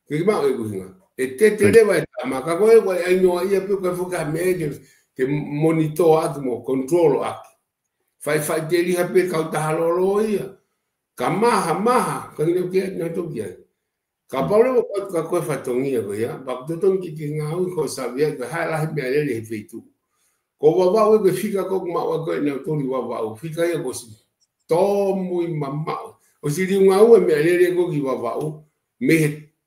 Ke ke maʻu e ʻuhinga. ʻE tete leva e tama, ka ko e, ko e ʻai noa ia pē, ko e foki ha meʻa ke, ke monitor atu mo control atu. Fai, fai teliha pē kautaha lolo ia. Ka maha, maha, ka nge ke, nge toki ai. Kapau leva ka, ka ko e fatongia ko ia, pea ʻoku totonu ke ke ngāue ko e savea, ko e hā e lahi meʻalele he feituʻu. Ko Vavaʻu ē ko e fika ko ē ʻoku maʻu ʻe kinautolu ʻi Vavaʻu, fika ia kuo ʻosi tōmui mamaʻo. ʻOsi liunga ua e meʻalele ko ē ki Vavaʻu, mei he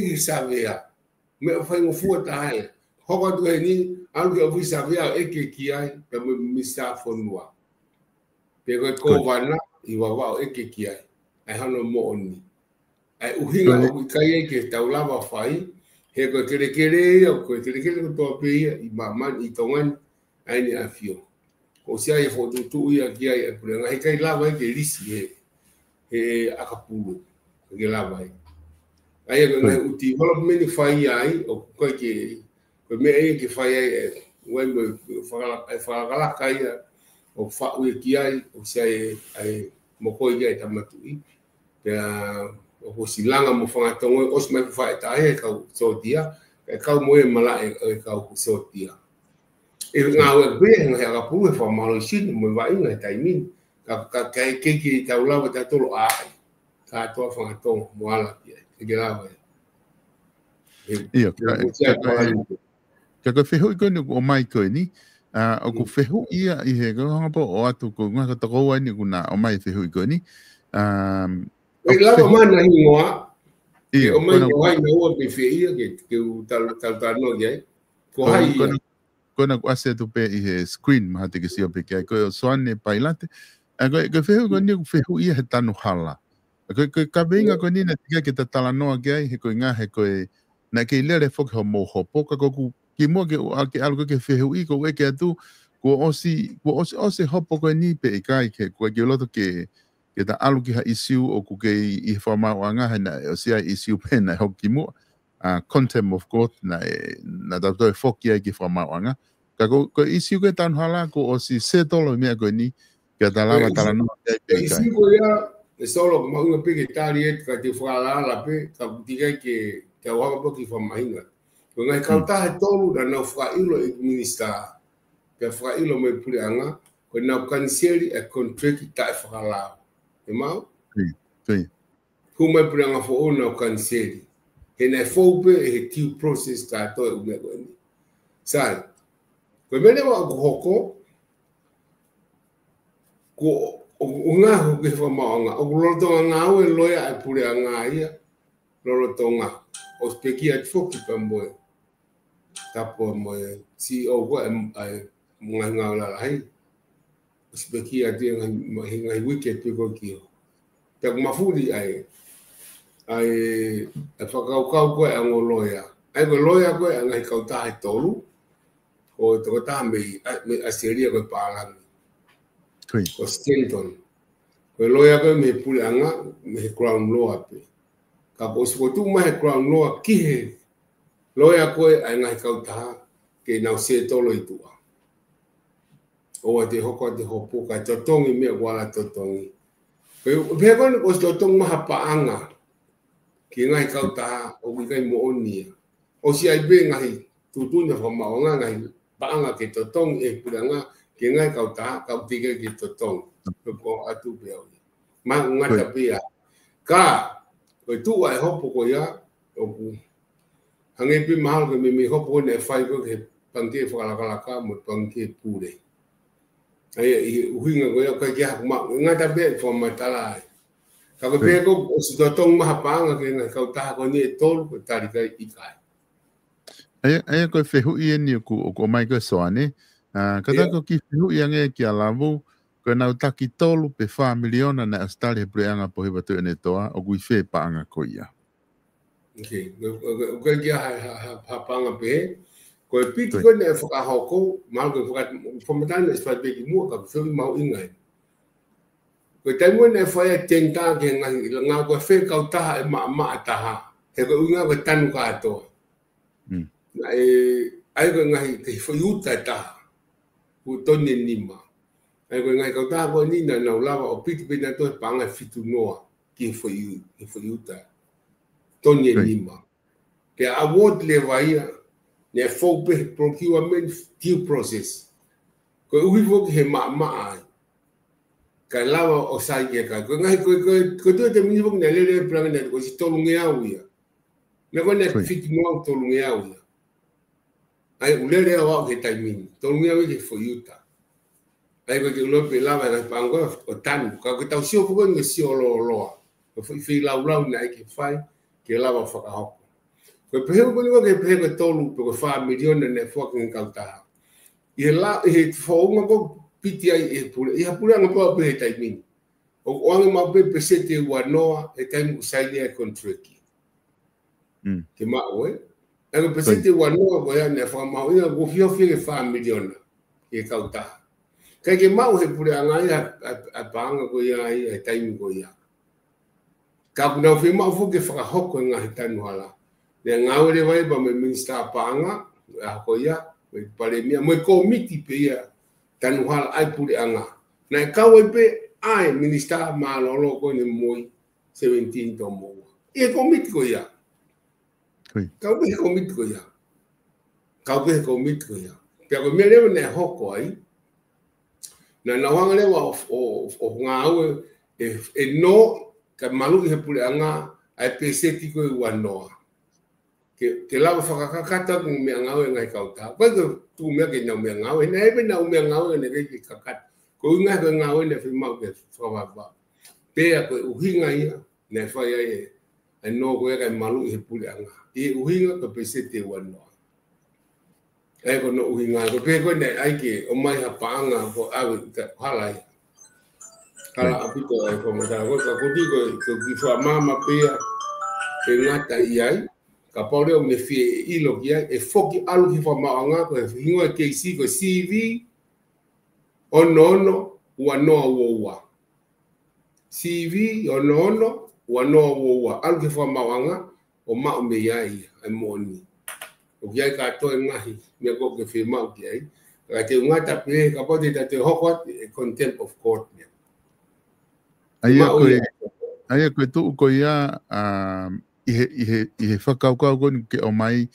ʻEiki Savea. Meʻa faingofua taha ia. Hoko atu heni, ʻalu ki he ʻōfisi Savea ʻo ʻeke ki ai, pea mo e Minisitā Fonua. Pe ko e Kōvana ʻi Vavaʻu ʻeke ki ai. ʻA e hano moʻoni. ʻA e ʻuhinga ʻoku ʻikai ai ke tau lava fai, he ko e kelekele ia, ko e kelekele kotoa pē ia, ʻi māmani, ʻi Tonga ni, ʻa eni ʻa e ʻAfio. Ko e ʻuhinga ia fokotuʻutuʻu ia ki ai ʻa e puleʻanga, heʻikai lava ai ke lisi he, he ʻakapulu, ke lava ai. ʻA ia ko e ngaahi ʻū development fai ai, ʻoku ʻikai ke, ko e meʻa ia ke fai ai, ʻe, ʻoku ʻi ai mo e fakala-, ʻa e fakalakalaka ia, ʻoku faʻu ia ki ai, ʻoku ʻi ai ʻa e mokoi ia ʻa e Tama Tuʻi. Pea ʻoku ʻosi langa mo Fangatongo, ʻosi mai faʻetaʻa e kau sōtia, e kau mo e malaʻe e kau sōtia. ʻE ngāue pē, he ngaahi ʻakapulu, he fakamālohisino mo e vaʻinga he taimi ni. Ka, ka, ka ʻikai ke tau lava tautolu ʻai. Kātoa Fangatongo mo ala ki ai. ʻIkai ke lava ia. ʻIo, ka ko e fehuʻi ko eni ʻoku ʻomai ko eni, ʻoku fehuʻi ia ʻi he, ko e hanga pē ʻo ʻoatu ko e ngaahi tokoua eni ʻoku na ʻomai e fehuʻi ko eni. ʻE lava mana hingoa. ʻIo, ʻomai ko hai na ua pe feia ke, ke u tau, tau tano ki ai. Ko hai ia. Ko ena ʻoku ʻasi atu pē ʻi he screen, mahalo te ke sio pē ki ai, ko e ʻo Soane Pailate. ʻA ko e, ko e fehuʻi ko eni ʻoku fehuʻi ia he tanu hala. ʻA ko e, ko e kaveinga ko eni naʻe teʻeki ke ta talanoa ki ai, he ko e ngaahi, he ko e, naʻe kei lele foki hoʻomou hopo, ka ko ʻeku kimuʻa ke u, ke ʻalu ko ē ki he fehuʻi, ʻoku ou ʻeke atu, kuo ʻosi, kuo ʻosi, ʻosi e hopo ko eni pe ʻikai ke, ʻoku ʻikai ke u loto ke, ke ta ʻalu ki ha ʻisiū ʻoku kei ʻi he fakamaauʻanga he naʻe ʻosi ʻi ai e ʻisiū pē naʻe hoko kimuʻa. ʻA, contempt of court naʻe, naʻa tau toe foki ai ki he fakamaauʻanga. Ka ko, ko e ʻisiū ko e tanu hala kuo ʻosi settle e meʻa ko eni, ke ta lava talanoa ki ai pe ʻikai. ʻIsiū ko ia, ʻe Solo, mahuʻinga pē ke tali atu ka te u fakaalaala pē, ka ʻoku teʻeki ai ke, ke u hanga pē ki he fakamahinga. Ko e ngaahi kautaha ʻe tolu naʻa nau fakaʻilo ʻe he minisitā, pea fakaʻilo mo e puleʻanga, ko ʻenau kaniseli e contract taʻefakalao. ʻE maʻu? Hū mai puleʻanga foʻou nau kaniseli. He naʻe fou pē ʻi he due process kātoa e ʻū meʻa ko eni. Sai, ko e meʻa leva ʻoku hoko, ko, ʻo, ʻo ngaohi ki he fakamaauʻanga, ʻoku lolotonga ngāue e loea ʻa e puleʻanga ia, lolotonga. ʻOsi pekia atu foki pea mo e tapu mo e CEO ko ē ʻa e, ʻa e ngaahi ngāue lalahi. ʻOsi pekia atu ia ngaahi, ngaahi uike pē ko ē ki ʻo. Pea ʻoku mafuli ai, ʻa e, ʻa e fakakaukau ko ē ʻa e ongo loea. ʻA e ko e loea ko ē ʻa e ngaahi kautaha ʻe tolu, ko e tokotaha mei, ʻa, mei ʻAositelēlia ko e pālangi. Ko Stanton. Ko e loea ko ē mei he puleʻanga, mei he Crown Law pē. Ka kuo ʻosi fokotuʻu mai he Crown Law ki he loea ko ē ʻa e ngaahi kautaha ke nau settle ʻi tuʻa. ʻOua te hoko atu e hopo kae totongi meʻa kuo ala totongi. Pea, pea ko eni kuo ʻosi totongi mai ha paʻanga ki he ngaahi kautaha ʻoku ʻikai moʻoni ia. ʻOsi ʻi ai pē ngaahi tuʻutuʻuni fakamaauʻanga, ngaahi paʻanga ke totongi ʻe he puleʻanga ki he ngaahi kautaha, ka ʻoku teʻeki ke totongi. Pea ko atu pē au ia. Mahalo ngata pē ia. Ka, ko e tuʻu ʻa e hopo ko ia, ʻoku hangē pē mahalo ko e meimei hopo ko ē naʻe fai ko ē ki he pangikē fakalakalaka mo e pangikē pule. ʻA ia, ʻi he ʻuhinga ko ia, ʻikai ke ʻi ai haku maʻu, ngata pē ʻi he fakamatala ai. Ka ko e pehē ko ē ʻosi totongi mai ha paʻanga ki he ngaahi kautaha ko eni ʻe tolu, ko e tali ki ai ʻikai. ʻA ia, ʻa ia ko e fehuʻi eni ʻoku, ʻoku ʻomai ko ē Soane. ʻA, ka ta ko e kiʻi fehuʻi ange kia Lavu, ko ʻenau taki tolu pe fā miliona naʻe ʻosi tali he puleʻanga Pōhiva Tuʻiʻonetoa, ʻoku ʻi fē paʻanga ko ia? Okay, ko, ko, ko, ko e kia ha, ha, ha, ha paʻanga pehē. Ko e piti ko ē naʻe fakahoko, mahalo ko e faka-, fakamatala naʻe ʻosi fai pē kimuʻa ka ko e fehuʻi mahuʻinga eni. Ko e taimi ko ē naʻe fai ai e tender ki he ngaahi, ngaahi ko e fē kautaha ʻe maʻamaʻa taha. He ko e ʻuhinga ko e tanu kātoa. Naʻe, ʻa ia ko e ngaahi, ko e foʻi uta ʻe taha. Ko e toni ʻe nima. ʻA ia ko e ngaahi kautaha ko eni naʻa nau lava ʻo piti pē nautolu he paʻanga ʻe fitu noa ki he foʻi, ki he foʻi uta. Toni ʻe nima. Pea award leva ia, naʻe fou pē he procurement due process. Koeʻuhi foki he maʻamaʻa ai. Kae lava ʻo sai ki he kakai. Ko e ngaahi, ko e, ko e, ko e toe taimi ni foki naʻe lele e puleʻanga naʻe ʻosi tolungeau ia. Naʻe ko ē naʻe fitu noa tolungeau ia. ʻA ia ʻoku lele au au ki he taimi ni. Tolungeau ia ki he foʻi uta. ʻA ia ko e ke ʻilo pē lava e ngaahi paʻanga ko ē ʻo tanu. Ka ko e tau sio foki eni ko e sio lōloa. Ko e foʻi feilaulau naʻe ʻai ke fai, ke lava fakahoko. Ko e pehē ko eni ko e ke pehē ko e tolu pe ko e fā miliona naʻe foaki ki he kautaha. ʻI he la, ʻi he founga ko ē piti ai ʻe he pule, ʻi ha puleʻanga pau pē he taimi ni. ʻOku ʻoange maʻu pē peseti ʻe ua noa he taimi ʻoku saini ai e contract. Ke maʻu, ē? ʻA ia ko e peseti ʻe ua noa ko ia naʻe fakamahuʻinga ʻoku ofiofi ki he fā miliona ki he kautaha. Kae ke maʻu he puleʻanga ia ʻa, ʻa, ʻa e paʻanga ko ia ʻi he taimi ko ia. Ka ʻoku nau fiemaʻu foki ke fakahoko e ngaahi tanu hala. Naʻe ngāue leva ia pea mo e minisitā paʻanga, ʻa ko ia, mo e palēmia, mo e kōmiti pē ia tanu hala ʻa e puleʻanga. Naʻe kau ai pē ʻa e minisitā mālōlō ko eni mo e seventeen Tomoua. ʻI he kōmiti ko ia. Kau pē he kōmiti ko ia. Kau pē he kōmiti ko ia. Pea ko e meʻa leva naʻe hoko ai. Naʻa nau hanga leva ʻo, ʻo, ʻo ngāue ʻe, ʻe nō, kae maluʻi he puleʻanga ʻa e peseti ko ē ʻe ua noa. ke, ke lava fakakakato ʻaki e meʻangāue e ngaahi kautaha. Ko e tuʻu meʻa ke nau meʻangāue, naʻe ʻi ai pē ʻenau meʻangāue naʻe ʻikai ke kakato. Ko e ʻuhinga ko e ngāue naʻe fiemaʻu ke fakavavevave. Pea ko e ʻuhinga ia, naʻe fai ai e, e nō ko ia kae maluʻi he puleʻanga. ʻI he ʻuhinga ko e peseti ʻe uanoa. ʻA ia ko hono ʻuhinga, ko e pehē ko ē naʻe ʻai ke ʻomai ha paʻanga ko e ʻave ka hala ia. Hala ʻaupito ʻa e fakamatala ko ē, ka ko e kiʻi ko e, ko e kiʻi fakamaama pē ia ʻe ngata ʻi ai. Kapau leva ʻoku ne fie ʻilo ki ai, ʻe foki ʻalu ki he fakamaauʻanga ko e hingoa e keisi ko e C V ono ono ua noa ua ua. C V ono ono ua noa ua ua. ʻAlu ki he fakamaauʻanga ʻo maʻu mei ai ʻa e moʻoni. ʻOku ʻi ai kātoa e ngaahi meʻa ko ē ʻoku ke fiemaʻu ki ai. Ka te u ngata pē, kapau te ta te hoko atu e contempt of court ia. ʻA ia ko e, ʻa ia ko e tuʻu ko ia, um, ʻi he, ʻi he, ʻi he fakakaukau ko eni ke ʻomai,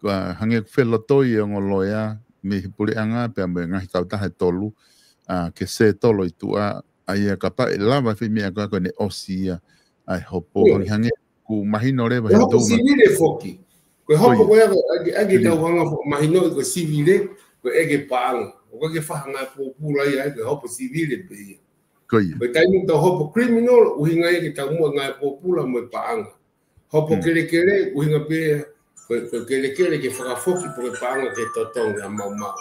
ko e hangē ʻoku felotoi e ongo loea mei he puleʻanga pea mo e ngaahi kautaha ʻe tolu, ʻa, ke settle ʻi tuʻa, ʻa ia kapau ʻe lava e foʻi meʻa ko ē ko ʻene ʻosi ia ʻa e hopo. ʻIo. Hangē, hangē ʻoku mahino leva he hopo tuʻu ma- sivile foki. Ko e hopo ko ia ko e ʻai ke, ʻai ke tau hanga ʻo mahinoʻi ko e sivile, ko e ʻeke paʻanga. ʻOku ʻikai ke faʻa ngāue pōpula ia, ko e hopo sivile pē ia. Ko ia. Ko e taimi ʻoku tau hopo criminal, ʻuhinga ia ke taumuʻa ngāue pōpula mo e paʻanga. Hopo kelekele, ʻuhinga pē ia, ko e, ko e kelekele ke fakafoki pe ko e paʻanga ke totongi ʻa maumau.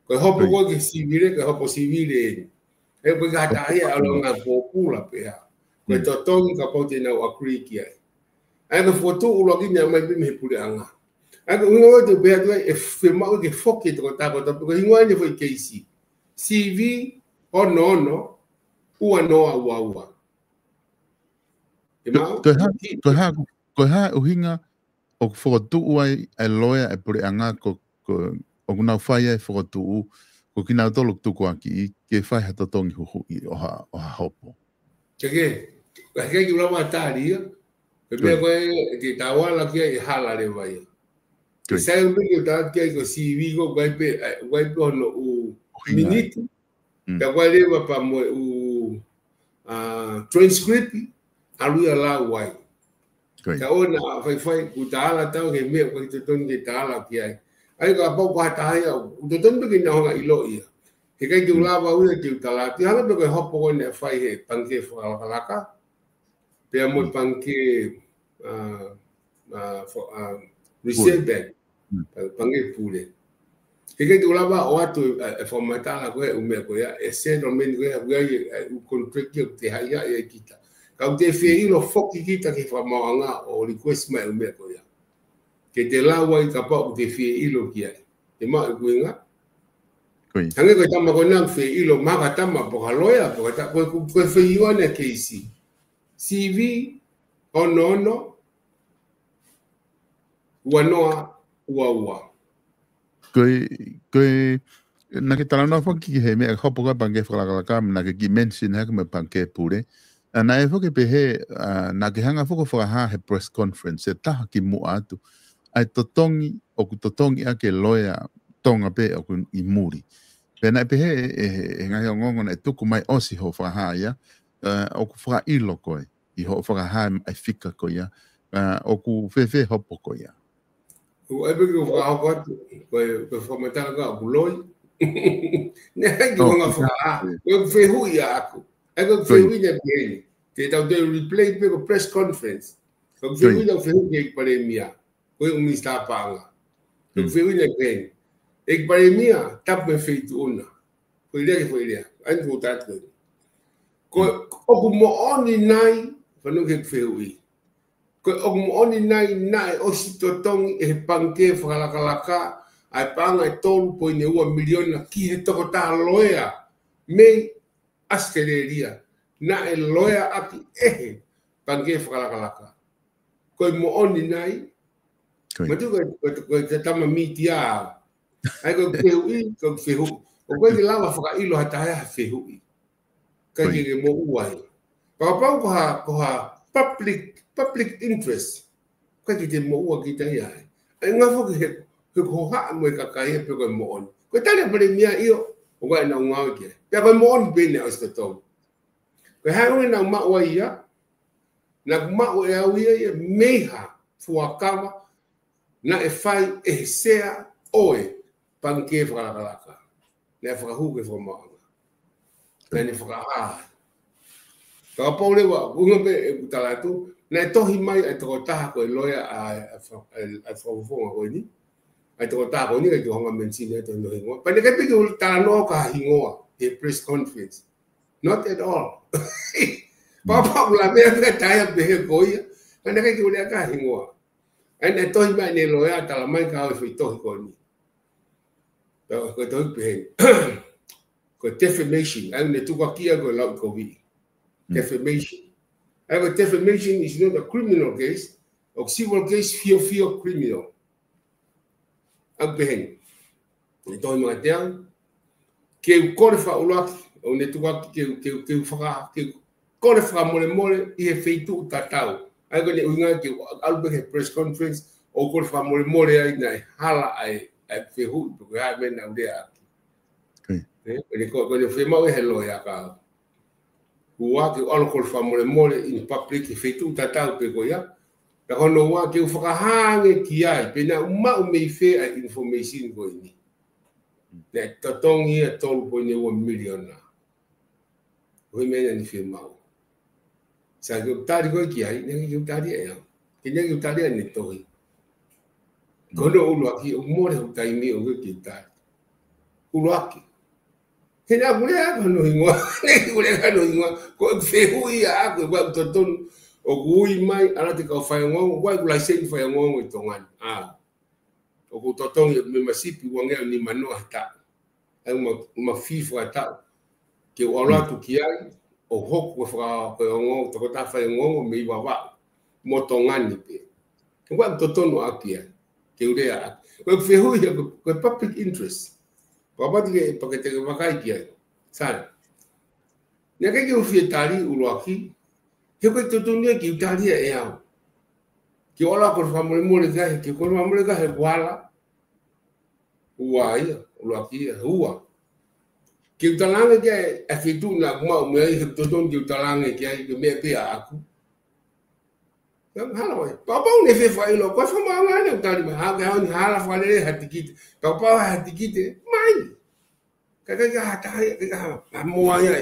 Ko e hopo ko ē ki he sivile, ko e hopo sivile eni. ʻE, ko e ʻikai ha taha ia ʻalu ngāue pōpula pē ia. Ko e totongi kapau te nau agree ki ai. ʻA ia ko e fokotuʻu ʻuluaki naʻe ʻomai pē mei he puleʻanga. ʻA ia ko e ʻuhinga ʻoku ou pehē atu ai ʻe fiemaʻu ke foki e tokotaha kotoa pē ko e hingoa eni e foʻi keisi. C V ono ono ua noa ua ua. Ko e hā, ko e hā, ko e hā ʻuhinga ʻoku fokotuʻu ai e loea e puleʻanga ko, ko, ʻoku nau fai ai e fokotuʻu, ko kinautolu ʻoku tukuakiʻi ke fai ha totongi huhuʻi ʻo ha, ʻo ha hopo. Ke ke, ka ke ki lava tali ia, ko e meʻa ko ē ke tau ala ki ai ʻe hala leva ia. Ke sai ʻo pē ke tau ki ai ko e C V ko ʻoku ʻi ai pē, ʻoku ʻi ai pē hono ʻū miniti, ka ʻoku ʻi ai leva pea mo e ʻū, ʻa, transcript, ʻalu ia ʻo lau ai. Ka ʻoua naʻa faifai, ʻoku ta ala atu ki he meʻa ʻoku ʻikai totonu ke ta ala ki ai. ʻA ia kapau ko ha taha ia, ʻoku totonu pē ke nau hanga ʻo ʻilo ia. He ʻikai ke u lava au ia ke u tala atu, hangē pē ko e hopo ko ē naʻe fai he pangikē fakalakalaka. Pea mo e pangikē, ʻa, ʻa, fo-, ʻa, Reserve Bank, pangikē pule. He ʻikai ke u lava ʻo ʻoatu e, e fakamatala ko ē ʻū meʻa ko ia, e settlement ko ē, ʻoku ʻi ai e, e ʻū contract ia ʻoku te haʻi ai ʻe kita. Ka ʻoku te fie ʻilo foki kita ki he fakamaauʻanga ʻo request mai e ʻū meʻa ko ia. Ke te lau ai kapau ʻoku te fie ʻilo ki ai. Te maʻu e ʻuhinga. Hangē ko e tama ko ena ʻoku fie ʻilo, mahalo ko e tama pe ko ha loea, pe ko ha ta-, ko e, ko e fehuʻi ʻa e keisi. C V ono ono ua noa ua ua. Ko e, ko e, naʻa ke talanoa foki ki he meʻa hopo ko ē pangikē fakalakalaka, naʻa ke kiʻi mention hake mo e pangikē pule. ʻA, naʻe foki pehē, ʻa, naʻa ke hanga foki ʻo fakahā he press conference, ʻe taha kimuʻa atu. ʻA e totongi, ʻoku totongi ʻaki e loea Tonga pē ʻoku ʻi muli. Pea naʻe pehē, ʻe, ʻe, ʻe he ngaahi ongoongo naʻe tuku mai ʻosi hoʻo fakahā ia, ʻa, ʻoku fakaʻilo koe ʻi hoʻo fakahā e fika ko ia, ʻa, ʻoku fēfē hopo ko ia. ʻOku ʻai pē ke u fakahoko atu, ko e, ko e fakamatala ka ʻoku loi. Naʻe ʻikai ke u hanga ʻo fakahā, ko e fehuʻi ʻaʻaku. ʻA ia ko e fehuʻi naʻe pehē ni. Te tau toe replay pē ko e press conference. Ko e fehuʻi naʻe fehuʻi ki he ʻEiki Palēmia. Ko e ʻū minisitā paʻanga. Ko e fehuʻi naʻe pehē ni. ʻEiki Palēmia, tapu mo e feituʻu na. Foʻi lea ki he foʻi lea. ʻA ia ko e tatu ko eni. Ko, ʻoku moʻoni nai, fanongo ki he fehuʻi. Ko e ʻoku moʻoni nai naʻe ʻosi totongi ʻe he pangikē fakalakalaka ʻa e paʻanga ʻe tolu poini ua miliona ki he tokotaha loea mei ʻAositelēlia. Naʻe loea ʻaki ʻe he pangikē fakalakalaka. Ko e moʻoni nai. Mātuʻa ko e, ko e, ko e tama mītia. ʻA ia ko e fehuʻi, ko e fehuʻi. ʻOku ʻikai ke lava fakaʻilo ha taha ia ha fehuʻi. ʻIkai ke ke moʻua ai. Kapau ko ha, ko ha public, public interest. ʻIkai ke te moʻua kita ia ai. ʻA ia ngā foki he, he ko ha mo e kakai ia pe ko e moʻoni. Ko e tali ʻa e Palēmia ʻio, ʻoku ʻi ai ʻenau ngāue ki ai. Pea ko e moʻoni pē naʻe ʻosi totongi. Ko e hā e ʻuhinga naʻa ku maʻu ai ia, naʻa ku maʻu ʻe au ia ia mei ha fuakava, naʻe fai ʻe he sea ʻo e pangikē fakalakalaka. Naʻe fakahū ki he fakamaauʻanga. Naʻa ne fakahā. Kapau leva, ʻuhinga pē ʻeku tala atu, naʻe tohi mai ʻa e tokotaha ko e loea ʻa, ʻa, ʻa, ʻa e fakafofonga ko eni. ʻA e tokotaha ko eni, ʻikai ke u hanga ʻo mention ʻe au hono hingoa. Pea naʻe ʻikai pē ke u talanoa ki ha hingoa he press conference. Not at all. Papa ula mea mea taia pē he ko ia. Pea naʻe ʻikai ke u lea ki ha hingoa. ʻA ia naʻe tohi mai ʻe he loea, tala mai ka ʻoku ʻi ai e foʻi tohi ko eni. Pea ko e tohi pehē ni. Ko e defamation. ʻA ia naʻe tukuakiʻi ia ko e lauʻikoviʻi. Defamation. ʻA ia ko e defamation is not a criminal case. ʻOku civil case, fiofio criminal. ʻA ia pehē ni. Naʻe tohi mai kiate au. Ke u kole fakaʻuluaki, ʻo ne tukuakiʻi ke u, ke u, ke u faka-, ke u kole fakamolemole ʻi he feituʻu tatau. ʻA ia ko ʻene ʻuhinga ke u ʻalu pē ki he press conference, ʻo kole fakamolemole ai naʻe hala ʻa e, ʻa e fehuʻi pe ko e hā e meʻa naʻa ku lea ʻaki. Ē, ko ʻene ko, ko ʻene fiemaʻu ʻe he loea ka ua ke u ʻalu ʻo kole fakamolemole in public he feituʻu tatau pē ko ia. Pea ko hono ua ke u fakahā ange ki ai, pe naʻa ku maʻu mei fē ʻa e information ko eni. Naʻe totongi ia tolu poini ua miliona. Ko e meʻa naʻa ne fiemaʻu. Sai ke u tali koe ki ai, naʻe ʻikai ke u tali ʻe au. Ke naʻe ʻikai ke u tali ʻa ʻene tohi. Ko hono ʻuluaki, ʻoku mole hoku taimi ʻoku ʻikai ke u tali. ʻUluaki. He naʻa ku lea ki hono hingoa, naʻe ʻikai ke u lea ki hono hingoa, ko e fehuʻi ia ʻaʻaku ʻe ʻikai ke u totonu, ʻoku ui mai, ʻalu atu e kau faiongoongo, ʻoku ʻikai ke u laiseni faiongoongo ʻi Tonga ni. ʻA. ʻOku ou totongi e membership ʻe uangeau nimanoa he taʻu. ʻA ia ʻoku ma, ʻoku ma fee fakataʻu. Ke u ʻalu atu ki ai, ʻo hoko ko e faka, ko e ongoongo, tokotaha faiongoongo mei Vavaʻu. Mo Tonga ni pē. ʻOku ʻikai ke u totonu ʻaʻaku ia. Ke u lea ʻaki. Ko e fehuʻi ia ko e, ko e public interest. Kapau te ke, pea ke te ke vakai ki ai. Sai. Naʻe ʻikai ke u fie tali ʻuluaki, he ʻoku ʻikai totonu ia ke u tali ia ʻe au. Ke u ʻalu ʻo kole fakamolemole ki ai, ke u kole fakamolemole ki ai he kuo hala. Ua ia, ʻuluaki ia, ua. Ke u talaange ki ai ʻa e feituʻu naʻa ku maʻu mei ai, he ʻoku totonu ke u talaange ki ai, ko e meʻa pē ʻaʻaku. Naʻa ku hala mai. Kapau naʻe fie fakaʻilo, ko e fakamaauʻanga naʻe tali mai, ha, ke hao ni hala fakalele ha tikite. Kapau ha tikite, mai. Ka ʻikai ke ha taha ia, ʻikai ke ha, ha moa ia.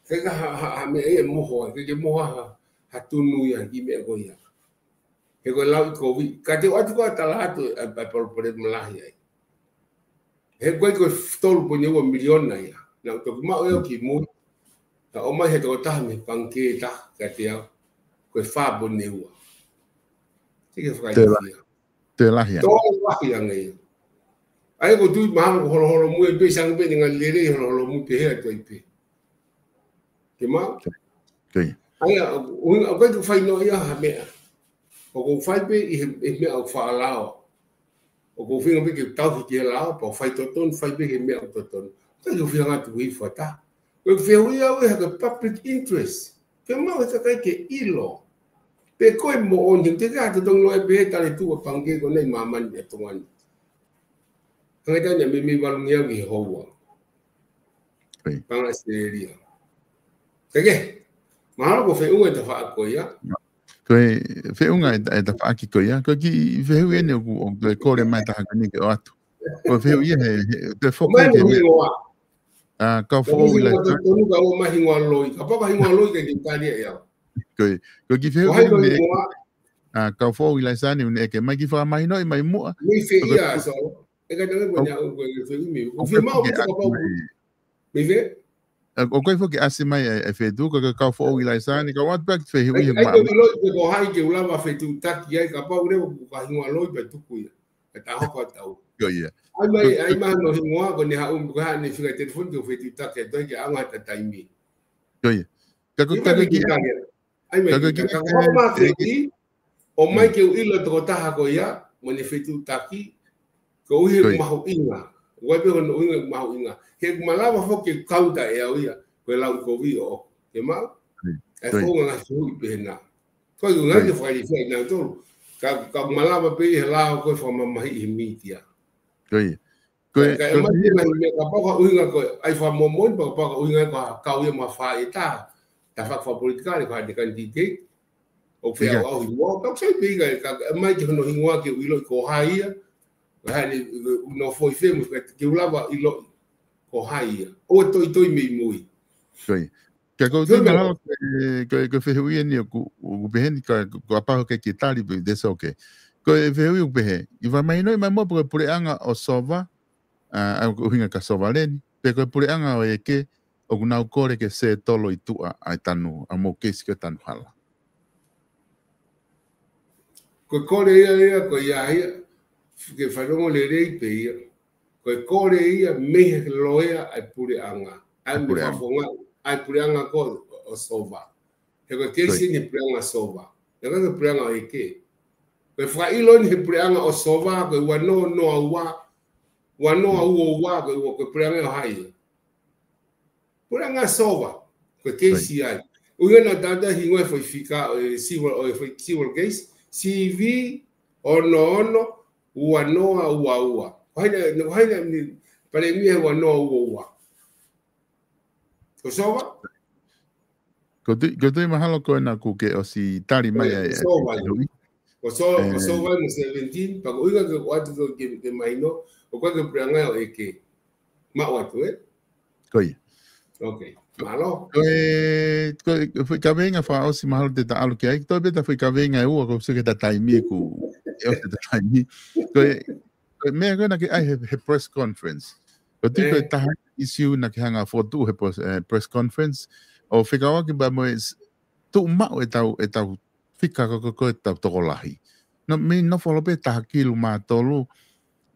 ʻIkai ke ha, ha, ha meʻa ia moho, ʻikai ke moho ha, ha tunu ia, ki he meʻa ko ia. He ko e lauʻikoviʻi. Ka te u ʻoatu ko e tala atu ʻa e, ʻa e palopalema lahi ai. He ko e ko e tolu poini ua miliona ia. Naʻa ku toki maʻu ʻe au ki mui. Ka ʻomai he tokotaha mei he pangikē ʻe taha kiate au. Ko e fā poini ua. Te ke fakaʻilifia. Toe lahi ange. Toe lahi ange ia. ʻA ia ʻoku ou tui mahalo ko e holoholomui pē, sai ange pē ʻene ngali lelei e holoholomui pehē atu ai pē. Ke maʻu? Ko ia. ʻA ia, ʻoku, ʻoku ʻikai ke u fai noa ia ha meʻa. ʻOku ou fai pē ʻi he, he meʻa ʻoku faʻa lao. ʻOku ou feinga pē ke u tauhi ki he lao, pea u fai totonu, fai pē he meʻa ʻoku totonu. ʻIkai ke u feinga atu ki he fata. Ko e fehuʻi au ʻe he ko e public interest. Ke maʻu he kakai ke ʻilo. Pe ko e moʻoni, he ʻikai ke ha totongi loea pē he tale tuʻu ʻa e pangikē ko eni ʻi māmani ʻa Tonga ni. Hangē ko e taimi naʻe meimei valungi au ki he houa. Ko ia. Panga ʻAositelēlia. Kae kehe, mahalo ko e feʻunga e tafaʻaki ko ia. Ko e feʻunga e ta-, e tafaʻaki ko ia. Ko e kiʻi fehuʻi eni ʻoku, ʻoku kole mai taha ko eni ke ʻoatu. Ko e fehuʻi ia he, he, te foki mai ke mo me- hingoa. ʻA, kau foʻou ʻi Laisani. Tonu ka ʻomai hingoa loi. Kapau ko e hingoa loi ʻikai ke u tali ia ʻe au. Ko e, ko e kiʻi fehuʻi eni. Ko hai ko e hingoa? ʻA, kau foʻou ʻi Laisani ʻoku ne ʻeke mai ke fakamahinoʻi mai muʻa. Mei fē ia, so. ʻE ka tau ko ʻene ʻoku ke fehuʻi mai. ʻOku fiemaʻu ke ʻasi mai. Mei fē? ʻA, ʻoku ʻikai foki ke ʻasi mai e, e feituʻu, ko e kau foʻou ʻi Laisani, ka ʻoatu pē ʻeku fehuʻi he ʻai, ʻai, maʻa. Ko e loi, ko hai ke u lava fetuʻutaki ai, kapau leva ko ha hingoa loi pea tuku ia. Ka ta hoko atu. Ko ia. ʻAi mai, ʻai mai hono hingoa, ko ʻene haʻu, ko haʻane fika telefoni ke u fetuʻutaki atu ai ke ʻaonga ʻeta taimi. Ko ia. Ka ko, ka ko e kiʻi, ʻai mai, ka ko e kiʻi, ka ko e kiʻi, ʻomai ke u ʻilo e tokotaha ko ia, mo ʻene fetuʻutaki, koeʻuhi he ʻoku mahuʻinga. ʻOku ʻi ai pē hono ʻuhinga ʻoku mahuʻinga. He ʻoku malava foki ke counter ʻe au ia, ko e lauʻikoviʻi ʻoʻoku. Ke maʻu? ʻE founga ngaahi fehuʻi pehē na. Ko e ʻuhinga ke fakaʻilifia ʻe nautolu. Ka, ka malava pē ʻi he lao ko e fakamamahiʻi he mītia. Ko ia. Ko e, ka, ka ko e ʻomai pē ngaahi meʻa kapau ko e ʻuhinga ko e ʻai fakamoʻoni, kapau ko e ʻuhinga ko e kau ia mo ha faʻahi ʻe taha, tafaʻaki fakapolitikale, ko haʻane kanititeiti. ʻOku feʻauʻauhi mo, ka ʻoku sai pē ʻikai, ka, ka, mai ki hono hingoa ke u ʻiloʻi ko hai ia, ko hai ni, ʻo nofo ʻi fē mo, ke u lava ʻiloʻi ko hai ia. ʻOua toitoi mei mui. Ko ia. Ka ko e Sure. Mahalo ko e, ko e, ko e fehuʻi eni ʻoku, ʻoku pehē ni ka, ko e kapau ʻoku ke tali pē, that's okay. Ko e fehuʻi ʻoku pehē, ʻi he mahinoʻi mai muʻa pe ko e puleʻanga ʻo Sova, ʻa, ʻa, ko e ʻuhinga kia Sovaleni, pe ko e puleʻanga ʻo ʻEke, ʻoku nau kole ke sētolo ʻi tuʻa ʻa e tanu, ʻa e mou keisi ko e tanu hala. Ko e kole ia, ia, ko ia ia, ke fanongo lelei pē ia. Ko e kole ia mei he loea ʻa e puleʻanga. ʻA e Puleʻanga. Meʻa fakafofonga, ʻa e puleʻanga ko ʻo Sova. He ko e keisi Right. ni he puleʻanga Sova. He ko e puleʻanga ʻo ʻEke. Ko e fakaʻilo ni he puleʻanga ʻo Sova, ko e ua noa noa ua, ua noa ua ua, ko e ua, ko e puleʻanga ʻo hai. Puleʻanga Sova, ko e keisi Right. ai. ʻUhinga naʻa tau hingoa e foʻi fika, e civil, ʻo e foʻi civil case, C V ono ono ua noa ua ua. Ko hai na, ko hai na ni, Palēmia ua noa ua ua. Ko Sova? Ko tui, ko tui mahalo ko ena ʻoku ke ʻosi tali mai Ko ai, Sova. Ko So-, ko Eh. Sova mo seventeen, pea ko e ʻuhinga ke ʻoatu ko ke, ke mahino, ʻoku ʻikai ko e puleʻanga ʻo ʻEke. Maʻu atu, ē? Ko ia. Okay. Mālō. Ko e, ko e, ko e foʻi kaveinga fakaʻosi mahalo te ta ʻalu ki ai, toe pē ta foʻi kaveinga ʻe ua, ko e sio ki he taimi ʻoku, ʻe ʻosi e taimi. Ko e, ko e meʻa ko ē naʻa ke ʻai he, he press conference. Ko tui ko e Eh. taha issue naʻa ke hanga fokotuʻu he press, eh, press conference, ʻo fekauʻaki pea mo e s-, tuʻu maʻu ʻetau, ʻetau fika ko, ko, ko ʻetau tokolahi. No, mei nofo holo pē taha kilu mā tolu,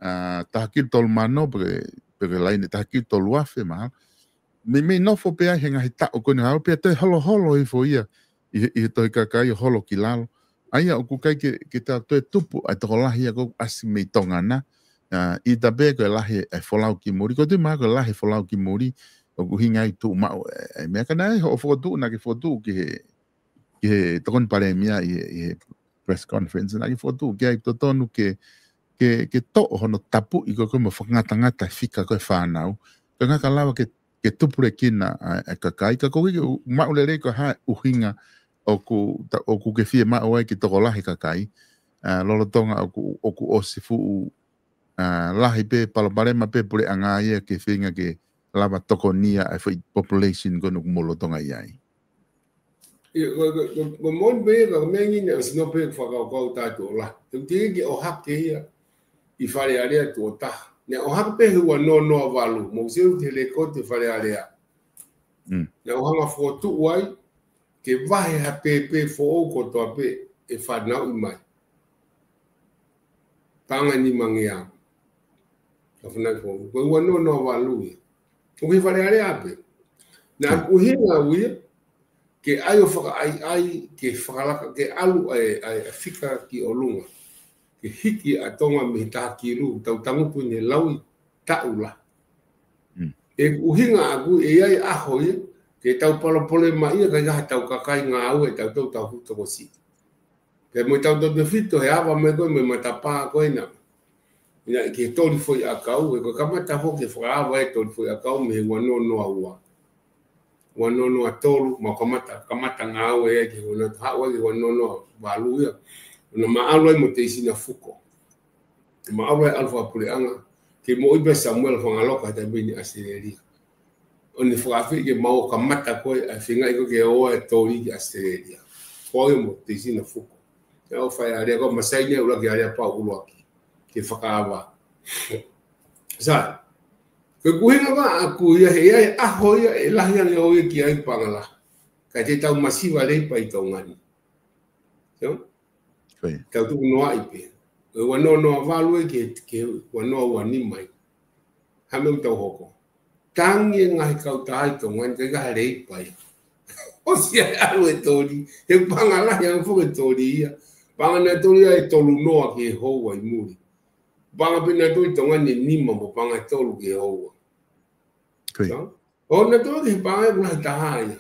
ʻa, taha kilu tolu mano, pe, pe ko e laine taha kilu tolu afe mā. Mei, mei nofo pē ai he ngaahi taʻu ko eni, ʻalu pē toe holoholo hifo ia ʻi he, ʻi he tohi kakai ʻo holo ki lalo. ʻA ia ʻoku ʻikai ke, ke ta toe tupu ʻa e tokolahi ia ʻoku ʻasi mei Tonga na. ʻA, ʻi ta pē ko e lahi e folau ki muli. Ko tui mahalo ko e lahi e folau ki muli, ʻoku ʻuhinga ai tuʻu maʻu e, e meʻa ka naʻe ʻi ai hoʻo fokotuʻu naʻa ke fokotuʻu ki he, ki he Tokoni Palēmia ʻi he, ʻi he press conference naʻa ke fokotuʻu ki ai totonu ke, ke, ke toʻo hono tapuʻi ko ē ko e mo fakangatangata e fika ko e fānau. Ka ngata lava ke, ke tupulekina ʻa, ʻa e kakai. Ka ko e ke u-, maʻu lelei ko e hā e ʻuhinga ʻoku, ta-, ʻoku ke fiemaʻu ai ke tokolahi e kakai. ʻA, lolotonga ʻoku, ʻoku ʻosi fuʻu ʻa, lahi pē, palopalema pē puleʻanga ia ke feinga ke lava tokonia e foʻi population ko ena ʻoku mou lolotonga ʻi ai. ʻIo, ko, ko, ko, ko e moʻoni pē, ka ko e meʻa ni naʻe ʻosi nofo pē fakakaukau taʻetokola. Te u tiki ke ʻohake ia ʻi Fale Alea tuʻo taha. Naʻe ʻohake pē he ua noa noa valu, mou sio ki he lekooti Fale Alea. Mm. Naʻa ku hanga fokotuʻu ai, ke vahe ha pēpē foʻou kotoa pē ʻe fanauʻi mai. Paʻanga ʻe nima ngeau. Ka fanauʻi foʻou. Ko e ua noa noa valu ia. ʻOku ʻi Fale Alea pē. Naʻa ku ʻuhinga au ia, ke ʻai ʻo fakaʻaiʻai, ke fakalaka, ke ʻalu ʻa e, ʻa e, ʻa e fika ki ʻolunga. Ke hiki ʻa Tonga mei he taha kilu, tau tangutu ʻi he laui taʻu lahi. Mm. ʻE ʻuhinga ʻaku ʻe ʻi ai e ʻaho ia, ke tau palopalema ia, ka ʻi ai ha tau kakai ngāue, tau tau tau hu tokosiʻi. Pea mo e tau tau tefito, he ava mai ko ē, mo e matapā ko ena. ʻIna ʻi he toli foʻi ʻakau, he ko e kamata foki e fakaava e toli foʻi ʻakau, mei he ua noa noa ua. Ua noa noa tolu, ma kamata, kamata ngāue ai ki he ua noa, haʻu ai ki he ua noa noa valu ia. ʻO na ma ʻalu ai mo Teisina Fuko. Ma ʻalu ai ʻalu fakapuleʻanga, ke moʻui pē Samuela Fangaloka he taimi ni ʻAositelēlia. ʻO ne fakaafeʻi ke mau kamata ko ē, ʻa e feingaʻi ko ē ke ō e toli ki ʻAositelēlia. Ko au mo Teisina Fuko. Naʻa ku fai Alea ko ē, ma saini ʻuluaki Alea pau ʻuluaki. Ke fakaava. Sai. Ko e ʻuhinga ʻaku ia he ʻi ai e ʻaho ia ʻe lahi ange ʻo ia ki ai Pangala. Ka te tau masiva lei pai Tonga ni. Sio? Ko ia. Tau tuku noaʻi pē. Ko e ua noa noa valu ē ki he, ki he ua noa ua nima ē. Hā e meʻa ʻoku tau hoko. Tangi e ngaahi kautaha ʻi Tonga ni ka ʻikai ha lei pai. ʻOsi ia ʻalu e toli. He paʻanga lahi ange foki e toli ia. Paʻanga naʻe toli ia ʻe tolu noa ki he houa ʻi muli. Paʻanga pē naʻe toli Tonga ni ʻe nima mo paʻanga ʻe tolu ki he houa. Ko ia. Sio? ʻO naʻe tolu ki he paʻanga ʻe ʻuluaki taha ia.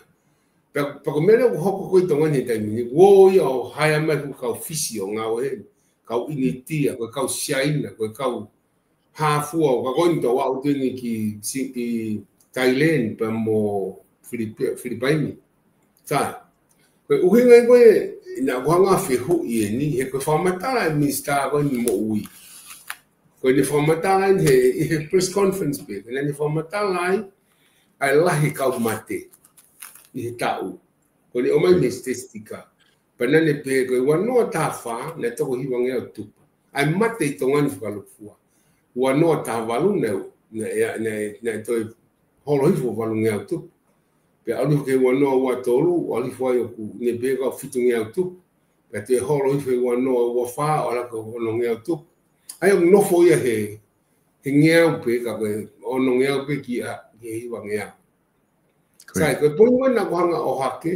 Pea, pea ko e meʻa leva ʻoku hoko ko ē ʻi Tonga ni he taimi ni, ʻoku ō ia ʻo haea mai ko e kau Fisi ʻo ngāue heni, kau ʻInitia, ko e kau Siaina, ko e kau Hāfua, ʻo ka ko eni tau aʻu atu eni ki Si-, ki Thailand, pea mo Filipi-, Filipaini. Sai. Ko Ko e ʻuhinga ia ko ē naʻa ku hanga ʻo fehuʻi eni, he ko e fakamatala ʻa e minisitā ko eni moʻui. Ko ʻene fakamatala eni he, ʻi he press conference pē, ko ʻene fakamatala ai ʻa e lahi e kau mate ʻi he taʻu. Ko ʻene ʻomai mei he statistika. Pea naʻa ne pehē ko e ua noa taha fā, naʻe toko hivangeau tupu. ʻA e mate ʻi Tonga ni fakalūkufua. Ua noa taha valu naʻe, naʻe, naʻe, naʻe toe holo hifo valungeau tupu. Pea ʻalu hifo ki he ua noa ua tolu, ʻalu hifo ai ʻoku ne pehē ko e fitungeau tupu. Pea toe holo hifo he ua noa ua fā, ʻalu ki he onongeau tupu. ʻA ia ʻoku nofo ia he, he ngeau pē, ka ko e onongeau pē ki he, ki he hivangeau. Sai, ko e poini ko ē naʻa ku hanga ʻo ʻohake,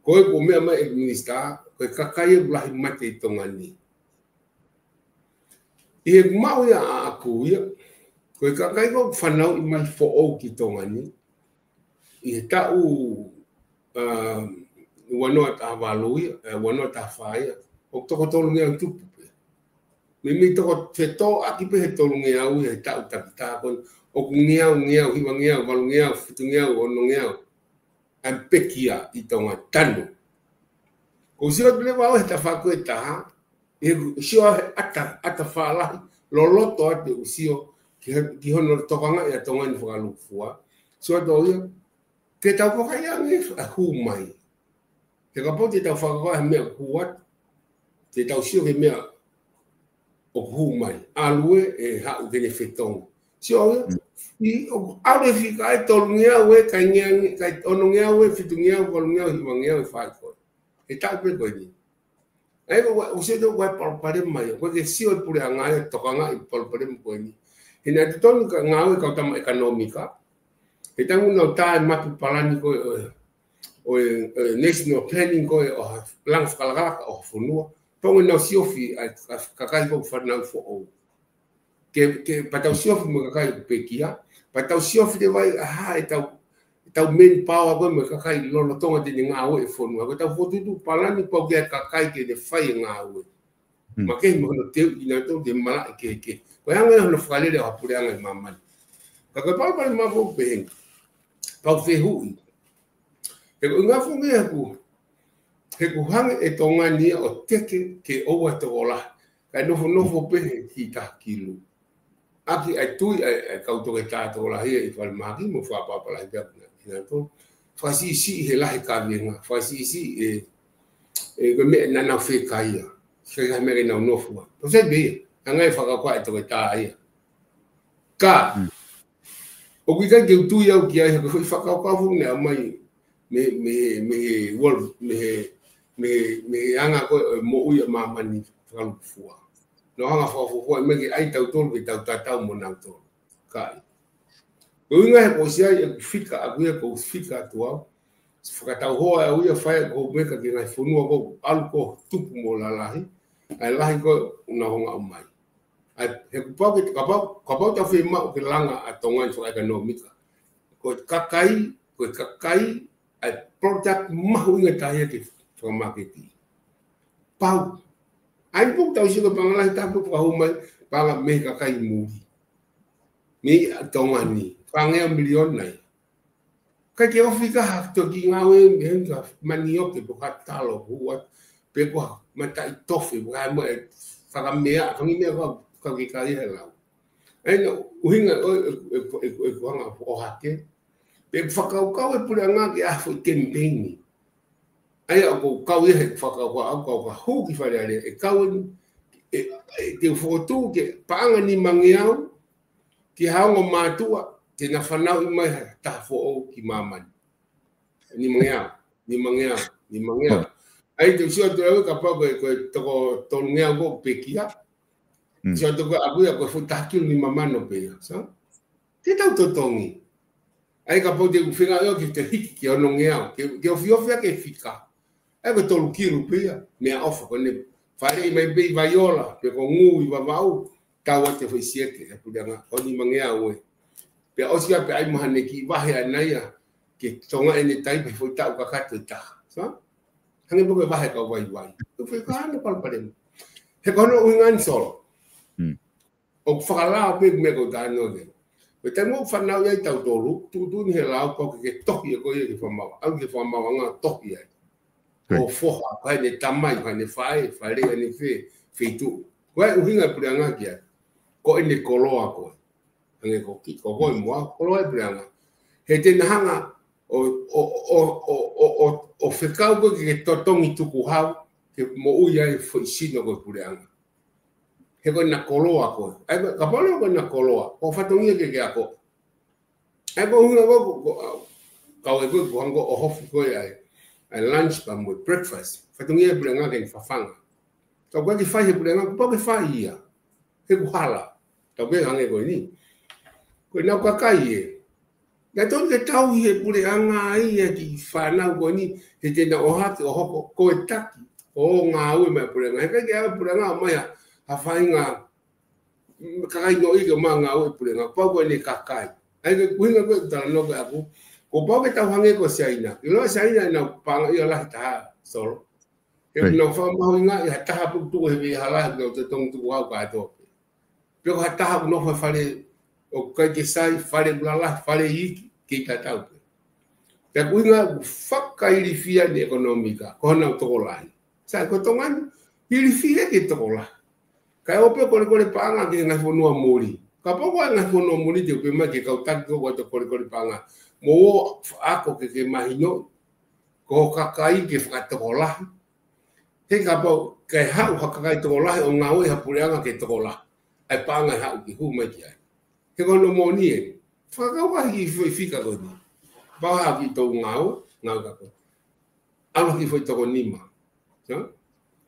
ko e ko e meʻa mai ʻe he minisitā, ko e kakai ʻoku lahi mate ʻi Tonga ni. ʻI he maʻu ia ʻaʻaku ia, ko e kakai ko ē ʻoku fanauʻi mai foʻou ki Tonga ni, ʻi he taʻu, um, ua noa taha valu ia, eh, ua noa taha fā ia, ʻoku toko tolungeau tupu pē. Meimei toko fetōʻaki pē he tolungeau ia he taʻu takitaha ko eni, ʻoku ngeau, ngeau, hivangeau, valungeau, fitungeau, onongeau. ʻA e pekia ʻi Tonga tanu. Ko e sio atu leva au he tafaʻaki ʻe taha, ʻe sio he ʻata, ʻata fālahi, loloto atu ʻeku sio, ki he, ki hono tokangaʻi ʻa Tonga ni fakalūkufua. Sio atu au ia, ke tau vakai ange ʻa e hū mai. He kapau te tau fakakaukau he meʻa ʻoku hū atu, te tau sio ki he meʻa ʻoku hū mai. ʻAlu ē ʻe haʻu ke ne fetongi. Sio au ia, ʻi, ʻoku ʻalu e fika ʻe tolungeau ē, kae ngeau, kae onongeau ē, fitungeau, valungeau, hivangeau ʻe fai ko ē. He taʻu pē ko eni. ʻA ia ko e, ʻoku sio atu ko e palopalema ia, ko e ke sio e puleʻanga ia, tokangaʻi e palopalema ko eni. He naʻe totonu ke ngāue e kau tama ʻekonōmika. He taimi naʻa nau tā e mapu palani ko ē, ʻo e, ʻo e, ʻo e national planning ko ē ʻo ha langa fakalakalaka ʻo ha fonua. Pea ʻoku nau siofi ʻa e, ʻa e kakai ko ē fanauʻi foʻou. Ke, ke pea tau siofi mo e kakai pekia, pea tau siofi leva ai ʻa e tau, tau manpower ko ē mo e kakai lolotonga te ne ngāue e fonua. Ko e tau fokotuʻutuʻu palani pau ki ai e kakai ke ne fai e ngāue. Makehe mo hono teuʻi kinautolu ke malaʻe kehekehe. Ko e anga ia hono fakalele ʻo ha puleʻanga ʻi māmani. Ka ko e palopalema foki pehē ni. Pau fehuʻi. He ko e ʻuhinga foki ia ʻoku, he ʻoku hangē ʻe Tonga ni ia ʻo teke ke ʻoua tokolahi. Kae nofonofo pē he ki taha kilu. ʻAki ʻa e tui ʻa e, ʻa e kau toketā tokolahi ʻi falemahaki mo fakapapalahi pē ʻa kinautolu. Fakasiʻisiʻi he lahi e kavenga. Fakasiʻisiʻi e, e ko e meʻa naʻa nau fekaia. Fekaia he meʻa ke nau nofo ai. Pau sai pē ia. Hangē e fakakaukau ʻa e toketā ia. Ka. ʻOku ʻikai ke u tui au ki ai, he ko e foʻi fakakaukau foki naʻe ʻomai mei, mei, mei he world, mei he, mei, mei he anga ko ē ʻo e moʻui ʻa māmani fakalūkufua. Naʻa nau hanga ʻo fakafuofua mai ke ʻai tautolu ke tau tatau mo nautolu. Ka ʻi. Ko e ʻuhinga he ko e ʻosi ai ʻeku fika ʻaku ia, ko e fika atu au. Fakatau hoa au ia, fai ʻeku homework ki he ngaahi fonua ko ē ʻoku ʻalu ko ē ʻo tupu mo lalahi. ʻA e lahi ko ē ʻoku nau hanga ʻo ʻomai. ʻA ia, he kuo pau ke, kapau, kapau te tau fiemaʻu ke langa ʻa Tonga ni fakaʻekonōmika. Ko e kakai, ko e kakai, ʻa e product mahuʻinga taha ia ke fakamaketi. Pau. ʻA ia pau tau sio ki he paʻanga lahi taha pē ʻoku fakahū mai, paʻanga mei he kakai muli. Mei ʻa Tonga ni, fāngeau miliona ia. Kae ke ofi ka ha toki ngāue mei he ka manioke pe ko ha talo, hua, pe ko ha mataʻitofe, pe ko ha mo e fakamea, fanga meʻa ko ē ʻoku ke kai he lau. ʻA ia naʻe ʻuhinga ʻo e, e, e, e, e kuanga ʻohake. Pe fakakaukau e puleʻanga ke ʻai ha foʻi kemipeini. ʻA ia ʻoku ou kau ia he fakakaukau, ʻoku ou kau ka hū ki Fale Alea, ʻe kau eni, ʻe, ʻe, te u fokotuʻu ke paʻanga nimangeau, ki ha ongo mātuʻa, te na fanauʻi mai ha taha foʻou ki māmani. Nimangeau, nimangeau, nimangeau. ʻA ia te u sio atu au kapau ko e, ko e toko tolungeau ko ē pekia. Sio atu ko ē ʻaku ia ko e fuʻu taha kilu nima mano pē ia. So, te tau totongi. ʻA ia kapau te u feinga ʻo ke te hiki ki he onongeau, ke, ke ofiofi ʻa e fika. ʻA ia ko e tolu kilu pē ia, meʻaʻofa ko ē ne fāʻeleʻi mai pē ʻi Vaiola, pe ko Ngū ʻi Vavaʻu, tau ʻa e foʻi sieke, ʻa e puleʻanga, ʻo nimangeau ē. Pea ʻosi ia pea ʻai mahalo ʻe kiʻi vahe ʻana ia, ke Tonga ʻene tai pē foʻi taʻu kakato ʻe taha. So, hangē pē ko e vahe kau vaivai. Ko e foʻi ka ʻana palopalema. He ko hono ʻuhinga ni Solo. ʻOku fakalao pē meʻa ko e taʻanoa ke. Ko e taimi ʻoku fanauʻi ai tautolu, tuʻutuʻuni he lao pau ke ke tohi ʻe koe ia ki he fakamaau. ʻAlu ki he fakamaauʻanga tohi ai. ʻo foha, ko ʻene tamai, ko ʻene faʻē, fale, ʻene fē, feituʻu. Ko e ʻuhinga e puleʻanga ki ai. Ko ʻene koloa ko ē. Hangē ko ki, ko koe mo au, koloa e puleʻanga. He te na hanga ʻo, ʻo, ʻo fekau koe ke totongi tukuhau, ke moʻui ai foʻi sino ko e puleʻanga. He ko ʻena koloa ko ē. ʻA ia, kapau leva ko ʻena koloa, ko e fatongia ke ke ako. ʻA ia ko e ʻuhinga ko, ko, ko, kau e ko, ko hangē ko e ʻohofi ko ē ʻa e, ʻa e lunch pea mo e breakfast. Fatongia e puleʻanga ke ne fafanga. Ka ʻoku ʻikai ke fai he puleʻanga, kapau ke fai ia. He ʻoku hala. Tau ke hangē ko eni. Ko ʻenau kakai ē. Naʻe tonu ke tauhi he puleʻanga ia e kiʻi fānau ko eni, he te na ʻohake ʻo hoko ko e taki ʻo ngāue mai puleʻanga. He ʻikai ke ʻai puleʻanga mai ha, ha faʻahinga, mm, kakai noʻi ke ō mai ngāue puleʻanga. Pau ko ʻene kakai. ʻA ia ko e ʻuhinga ko e talanoa ko ē ʻaku. Kuo pau ke tau hangē ko Siaina. ʻIlo Siaina ʻenau paʻanga ia lahi taha Solo. He ʻoku nau faʻa mahuʻingaʻi ha taha pē ʻoku tuʻu he veʻe hala, he ʻoku nau totongi tukuhau kātoa pē. Pe ko ha taha ʻoku nofo he fale ʻoku ʻikai ke sai, fale ʻoku lalahi, fale iiki, kei tatau pē. Pea ko e ʻuhinga ʻoku fakailifia ʻene ʻekonōmika, ko honau tokolahi. Sai ko Tonga ni, ilifia ke tokolahi. Kae ō pē ʻo kolekole paʻanga ki he ngaahi fonua muli. Kapau ko e ngaahi fonua muli te u pehē mai ki he kau taki ko ē ʻoku ʻoatu e kolekole paʻanga. Mou ō ʻo ako ke ke mahino, ko e kakai ke fakatokolahi. He kapau ke haʻu ha kakai tokolahi ʻo ngāue ha puleʻanga ke tokolahi, ʻa e paʻanga ʻe haʻu ke hū mai ki ai. He ko hono moʻoni ē. Fakakau ʻaki e foʻi fika ko eni. Pau ha kiʻi tau ngāue, ngāue ka ko. ʻAlu ki he foʻi toko nima. Hā?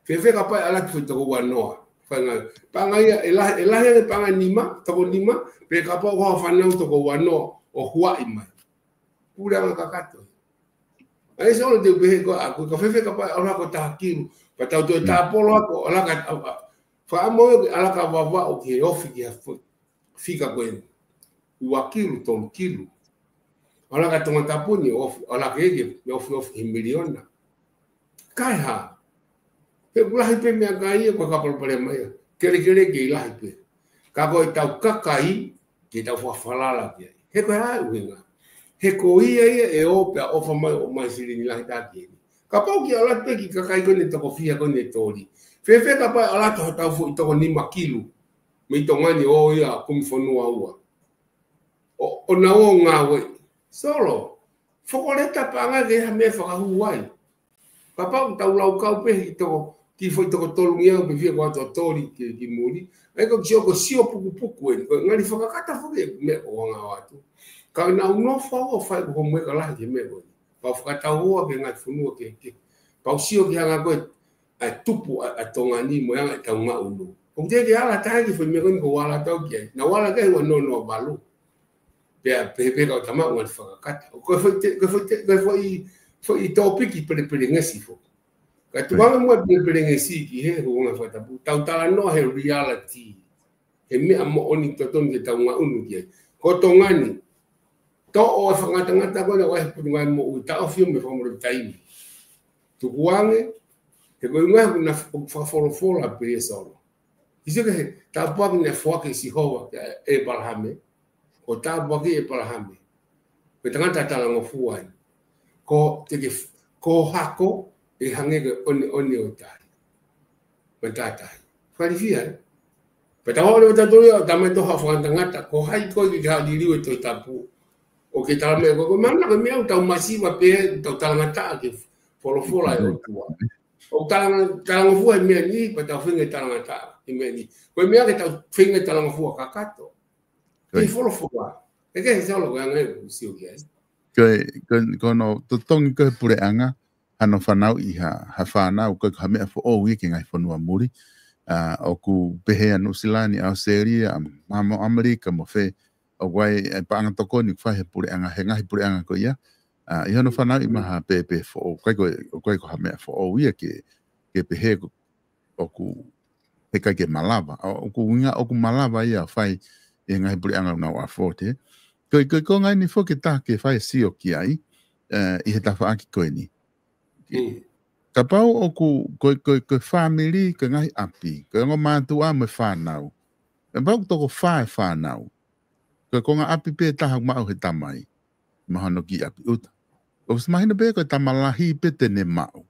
Fēfē kapau ʻe ʻalu ki he foʻi toko uanoa. Fai ngāue. Paʻanga ia, ʻe lahi, ʻe lahi ange paʻanga nima, toko nima, pe kapau ko ha fānau toko uanoa ʻo huaʻi mai. Puleʻanga kakato. ʻA ia Solo te u pehē ko ē ʻaku, ka fēfē kapau ʻe ʻalu ko e taha kilu. Pea tau toe tāpolo ako, ʻalu ka, a, a, fakaʻamu ia ke ʻalu ka vavaʻu ki he ofi ki ha fo-, fika ko ē. Ua kilu, tolu kilu. ʻAlu ka Tongatapu ni ofi, ʻalu ke ke, ofi, ofi he miliona. Kae hā. He ʻoku lahi pē meʻakai ia ko e kapalopale mai ia. Kelekele kei lahi pē. Ka ko e tau kakai, ke tau fakafalala ki ai. He ko e hā e ʻuhinga. He ko ia ia ʻe ō pea ʻofa mai ʻo ʻomai silini lahi tā ki heni. Kapau ke ʻalu pē ki he kakai ko eni toko fiha ko eni toli. Fēfē kapau ʻe ʻalu ha tau foʻi toko nima kilu. Mei Tonga ni ʻo ia kumi fonua ua. ʻO, ʻo nau ō ngāue. Solo. Fokoleta paʻanga ke ha meʻa fakahū ai. Kapau tau laukau pē ki toko, ki he foʻi toko tolungeau pē fiha ko atu ʻo toli ki, ki muli. ʻA ia ko e sio, ko e sio pukupuku eni, ko e ngali fakakata foki e meʻa ko anga atu. Ka naʻa nau nofo ʻo fai ko e homework lahi ki he meʻa ko eni. Pau fakatau ʻo ke ngaahi fonua ke, ke. Pau sio ki he anga ko ē ʻa e tupu ʻa, ʻa Tonga ni mo e anga ʻetau ngaʻunu. ʻOku teʻeki ke ala taha ki he foʻi meʻa ko eni ko e ala tau ki ai. Naʻa ala ki ai ua noa noa valu. Pea, pea, pea kau tama ua fakakata. Ko e foʻi te-, ko e foʻi te-, ko e foʻi, foʻi tōpiki pelepelengesi foki. Ka tuanga mua pelepelengesi ki he huonga fakatapu. Tau talanoa he reality. He meʻa moʻoni totonu ke tau ngaʻunu ki ai. Ko Tonga ni. Toʻo e fakangatangata ko ena ʻo e putu ngai moʻui taʻofio mei he fakamole taimi. Tukuange, he ko e ngaahi kuna fakafolofola pē ia Solo. Sio ki he tāpuaki naʻe foaki ʻe Sihova kia ʻĒpalahame, ʻo tāpuaki ʻĒpalahame. Ko e tangata talangofua eni. Ko te ke f-, ko hako ʻe hangē ko e ʻoneʻone ʻo tahi. Matātahi. Fakalifia, ē? Pea tau hao leva tautolu ia, tamai toha fakatangata, ko hai koe ke ke hao liliu e Tohi Tapu. ʻO ke tala mai ko e, ko e mana ko e meʻa ʻoku tau masiva pē, tau talangataʻa ki he folofola ʻa e ʻOtua. ʻOku talanga-, talangofua he meʻa ni, pea tau feinga talangataʻa he meʻa ni. Ko e meʻa ke tau feinga talangofua kakato. Ki he folofola. ʻE ke he Solo ko e anga ʻeku sio ki ai. Ko e, ko e, ko hono totongi ko ē he puleʻanga, hano fanauʻi ha, ha fānau ko e, ko ha meʻa foʻou ia ki he ngaahi fonua muli. ʻA, ʻoku pehē ʻa Nuʻusila ni, ʻAositelēlia, ʻa, mo, mo ʻAmelika, mo fē, ʻoku ʻi ai e paʻanga tokoni ʻoku fai he puleʻanga, he ngaahi puleʻanga ko ia. ʻA, ʻi hono fanauʻi mai ha pēpē foʻou, ʻikai ko e, ʻikai ko ha meʻa foʻou ia ke, ke pehē ko, ʻoku, he ʻikai ke malava, ʻo, ʻoku ʻuhinga, ʻoku malava ia ʻo fai ʻi he ngaahi puleʻanga ʻoku nau afford, ē. Ko e, ko e, ko e ngaahi ni foki ʻe taha ke fai e sio ki ai, ē, ʻi he tafaʻaki ko eni. Mm. Kapau ʻoku, ko e, ko e, ko e fāmili, ko e ngaahi ʻapi, ko e ongo mātuʻa mo e fānau. Kapau ʻoku toko fā e fānau. Ko e konga ʻapi pē ʻe taha ʻoku maʻu he tamai. Mahalo ki ʻapi ʻuta. ʻOsi mahino pē ko e tama lahi pē te ne maʻu.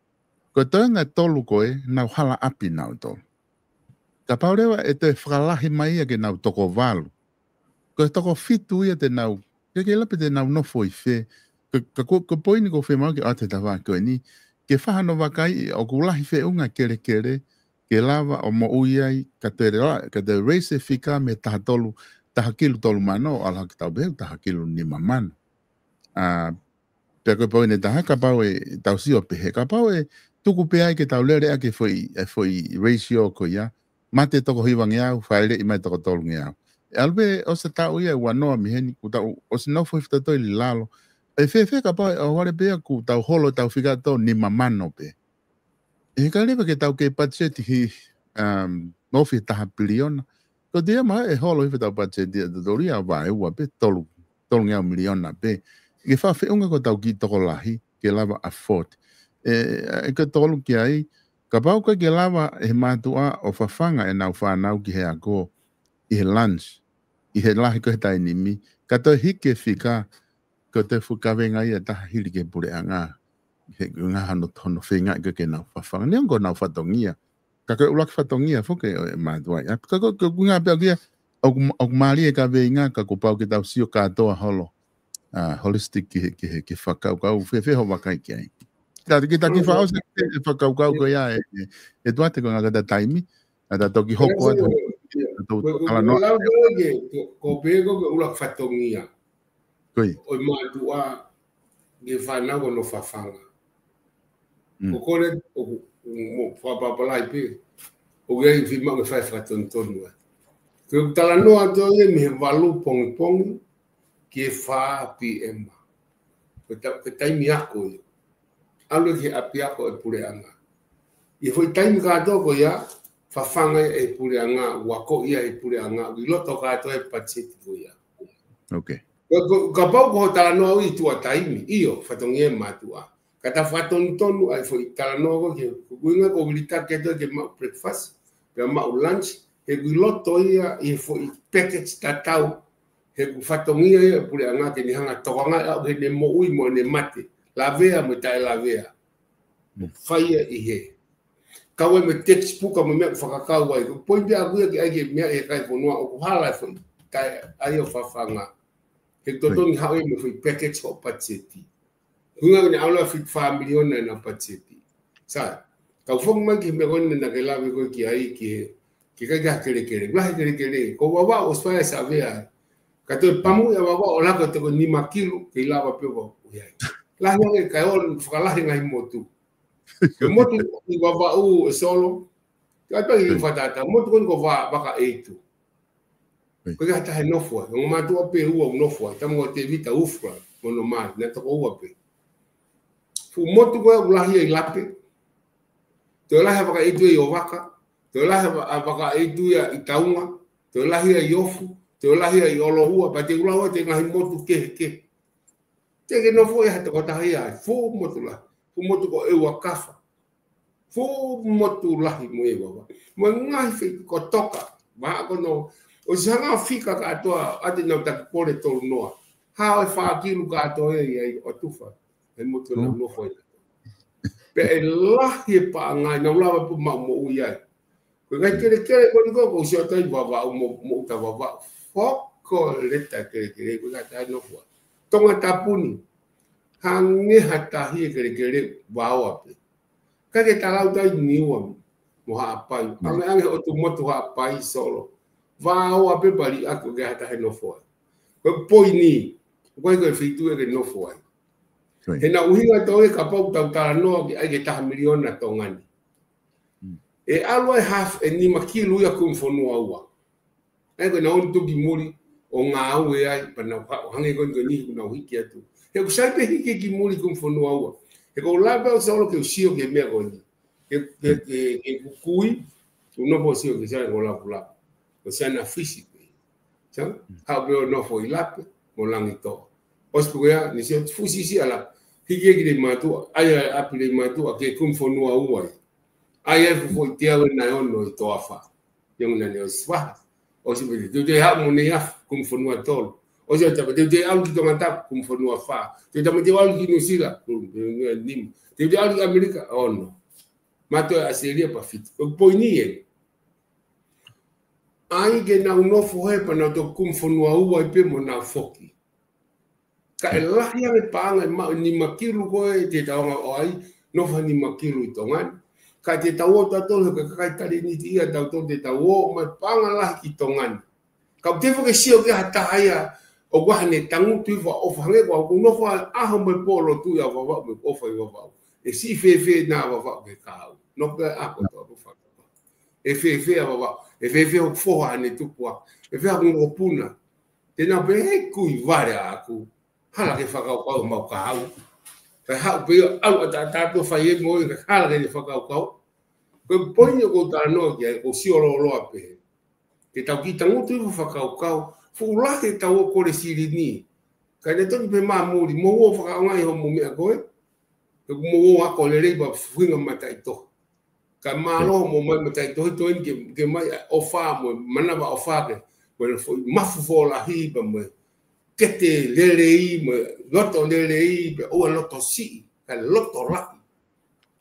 Ko e toenga ʻe tolu ko ē, nau hala ʻapi nautolu. Kapau leva ʻe toe fakalahi mai ia ke nau toko valu. Ko e toko fitu ia te nau, ke ke lape te nau nofo ʻi fē. Ka, ka ko, ko e poini ʻoku ou fiemaʻu ke ʻoatu he tafaʻaki ko eni. Ke fai hano vakai ʻoku lahi feʻunga kelekele, ke lava ʻo moʻui ai, ka te la-, ka te raise e fika mei he taha tolu, taha kilu tolu mano, ʻalu hake tau pehē, taha kilu nima mano. ʻA, pea ko e poini ʻe taha, kapau ʻe tau sio pehē, kapau ʻe tuku pē ai ke tau lele ʻaki e foʻi, e foʻi ratio ko ia, mate toko hivangeau, fāʻeleʻi mai toko tolungeau. ʻE ʻalu pē ʻosi e taʻu ia ʻe ua noa mei heni, kuo tau ʻosi nofo hifo tautolu ʻi lalo. ʻE fēfē kapau ʻe ʻohovale pē ia kuo tau holo ʻetau fika ʻe toko nima mano pē. ʻE ʻikai leva ke tau kei patiseti he, um, ofi taha piliona. Ko e toe maʻu ʻe holo hifo ʻetau patiseti ʻa tautolu ia ʻo vaeua pē tolu, tolungeau miliona pē. ʻIkai fai feʻunga ko ʻetau kiʻi tokolahi, ke lava afford. ʻE, ʻe ke tolu ki ai, kapau ʻe ʻikai ke lava ʻe he mātuʻa ʻo fafanga ʻenau fānau ki he ako, ʻi he lunch, ʻi he lahi ko ē he taimi ni, ka toe hiki e fika, ko e toe fuʻu kaveinga ia ʻe taha hili ki he puleʻanga. He ngaahi hono, hono feingaʻi ko ē ke nau fafanga. Neongo ko honau fatongia. Ka ko e ʻuluaki fatongia foki ʻo e mātuʻa ia. Ka ko, ko e ʻuhinga pē ʻoku ia, ʻoku, ʻoku mālie e kaveinga ka kuo pau ke tau sio kātoa holo. ʻA, holistic ki he, ki he, ki he fakakaukau. Fēfē hoʻo vakai ki ai. Ka, kita kiʻi fakaʻosi e fakakaukau ko ia ʻe, ʻe, ʻe Tuate ko e ngata taimi. ʻA ta toki hoko atu. Ko, ko, ko, ko, ko, ko, ko pē ko e ʻuluaki fatongia. Ko ia. ʻO e mātuʻa ki he fānau ko hono fafanga. Mm. Ko kole, ʻoku, mo fakapapālangi pē. ʻOku ʻi ai e fiemaʻu ke fai fakatonutonu ai. Ko e talanoa atu ia mei he valu pongipongi ki he fā P M. Ko e ta-, ko e taimi ako ia. ʻAlu ki he ʻapiako ʻo e puleʻanga. ʻI he foʻi taimi kātoa ko ia, fafanga ia ʻe he puleʻanga, ʻoku ako ia ʻe he puleʻanga, ʻi loto kātoa e patiseti ko ia. Ok. Ko, ko, kapau ko hoʻo talanoa ʻi tuʻa taimi, ʻio, fatongia e mātuʻa. Ka ta fakatonutonu ai foʻi talanoa ko ē, ko e ʻuhinga ʻoku ou vilitaki atu ke maʻu breakfast, pea maʻu lunch, he ʻoku ʻi loto ia ʻi he foʻi package tatau, he ʻoku fatongia ia e puleʻanga ke ne hanga ʻo tokangaʻi ʻa ʻene moʻui mo ʻene mate, lavea mo e taʻelavea. Mm. Fai ia ʻi hē. Kau ai mo e textbook mo e meʻa ʻoku fakakau ai. Ko e poini pē ʻaku ia ke ʻai ke meʻa ʻi he kakai e fonua ʻoku hala e foʻi taʻe ʻai ʻo fafanga. He ʻoku totonu ke haʻu ia mo e foʻi package hoʻo patiseti. Ko e ʻuhinga ke ne ʻalu ʻo fit fā miliona ʻenau patiseti. Sai, kau foki mai ki he meʻa ko eni naʻa ke lave ko ē ki ai ki he, ki he kakai kelekele. Lahi kelekele. Ko Vavaʻu ʻosi fai e savea. Ka toe pamuʻi ʻa Vavaʻu ʻo laka ʻo toko nima kilu, kei lava pē ʻo Vavaʻu ia. Lahi ange kae ʻoua fakalahi e ngaahi motu. Ko e motu ʻi Vavaʻu ʻe Solo. Ka pē ʻi fakatātā, motu ko eni ko Va-, Vakaʻeitu. Ko e ʻikai ha taha ʻe nofo ai. Ongo mātuʻa pē ʻe ua ʻoku nofo ai. Tama ko Tevita Ufra, mo hono mali, naʻe toko ua pē. Fuʻu motu ko ē ʻoku lahi ia ʻi Lape. Toe lahi ʻa Vakaʻeitu ia ʻi ʻOvaka. Toe lahi ʻa Va-, ʻa Vakaʻeitu ia ʻi Taunga. Toe lahi ia ʻi Ofu. Toe lahi ia ʻi ʻOlohua. Pea te u lau atu e ngaahi motu kehekehe. Te ke nofo ia ha tokotaha ia, fuʻu motu lahi. Fuʻu motu ko ʻEuakafa. Fuʻu motu lahi mo e vava. Mo e ngaahi feituʻu ko Toka. Maha ko hono, ʻosi hanga ʻo fika kātoa, ʻa ē naʻa ku taki pole tolu noa. Hao e fā kilu kātoa ia ʻi ʻOtufa. He motu naʻa ku nofo ai. Pea ʻe lahi e paʻanga ia, naʻa ku lava pē ʻo maʻu moʻui ai. Ko e ngaahi kelekele ko eni ko ē, ʻoku ou sio atu ai Vavaʻu mo, mo ʻuta Vavaʻu. Fokoleta kelekele, ko e ngaahi taʻe nofo ai. Tongatapu ni, hangē ha tahi e kelekele, vaoa pē. Ka ke talau atu ai Niua mo Haʻapai. Ange, ange ʻOtu Motu, Haʻapai, Solo. Vaoa pē pali ako ke ha taha ʻe nofo ai. Ko e poini, ʻoku ʻikai ko e feituʻu ia ke nofo ai. He naʻe ʻuhinga atu ia kapau ʻoku tau talanoa ki ai ki he taha miliona Tonga ni. ʻE ʻalu ai half ʻe nima kilu ia kumi fonua ua. ʻA ia ko ʻenau ō atu ki muli ʻo ngāue ai, pea nau ha-, hangē ko eni ko e niʻihi ʻoku nau hiki atu. He ʻoku sai pē hiki ki muli kumi fonua ua. He ʻoku ou lava pē ʻo Solo ke u sio ki he meʻa ko eni. Ke, ke, ke, ke kukui, ʻoku ou nofo ʻo sio ki he sai ko Lapulapu. Ko e sai naʻa fisi pē. Sai, haʻu pē ʻo nofo ʻi Lape, mo Langitoa. ʻOsi pē ko ia, ni sio fusi si ala. Hiki ia ki Leimātuʻa, ʻai ʻa e ʻapi Leimātuʻa, ke kumi fonua ua ia. ʻAi ʻa e fuʻu foʻi teau ʻe nai ono ʻi Toafa. Ia mo naʻa ne ʻosi faha. ʻOsi pē te, te, te haʻu mo Neiafu, kumi fonua tolu. ʻOsi ʻa Tapa, te, te ʻalu ki Tongatapu, kumi fonua fā. Te, te, te ʻalu ki Nuʻusila, kumi fonua nima. Te, te ʻalu ki ʻAmelika, ono. Mātuʻa ʻAositelēlia pea Fiti. Ko e poini ē. ʻAi ke nau nofo hē pea nau toki kumi fonua ua ai pē mo nau foki. Ka ʻe lahi ange paʻanga ʻe maʻu nima kilu ko ē te tau anga ʻo ʻai, nofo ha nima kilu ʻi Tonga ni. Ka te tau ō tautolu he kakai talēniti ia tautolu te tau ō mai paʻanga lahi ki Tonga ni. Ka ʻoku te foki sio ki ha taha ia, ʻoku ʻi ai haʻane tangutu ʻi Vavaʻu, ʻofa hangē ko au ʻoku ou nofo ʻaho mo e pō ʻo lotu ʻi Vavaʻu mo e ʻofa ʻi Vavaʻu. ʻE siʻi fēfē ʻena Vavaʻu ki he kahaʻu. Nofo pē ako to ako faka. ʻE fēfē ʻa Vavaʻu, ʻe fēfē hoku foha ʻi heʻene tupu ʻa, ʻe fēfē hoku mokopuna. Te nau pehē he kui vale ʻaʻaku. Hala ke fakakaukau homau kahaʻu. Kae haʻu pē ia ʻalu ʻataʻatā pē ʻo fai e moʻoni kae hala ke ne fakakaukau. Ko e poini ʻoku ou talanoa ki ai, ʻoku ou sio lōloa pē. Ke tau kiʻi tangutu ʻi he fakakaukau, fuʻu lahi ʻetau ō kole silini. Kae ne tonu pē mā muli, mou ō fakaʻaongaʻi hoʻomou meʻa ko ē. He ʻoku mou ō ako lelei pea fuhinga mataʻitohi. Kae mālō mo mai mataʻitohi toeni ke, ke mai ʻofa mo manavaʻofa ke. Mo e foʻi mafu fōlahi pea mo e kete lelei, mo e loto lelei, pea ʻoua loto siʻi, kae loto lahi.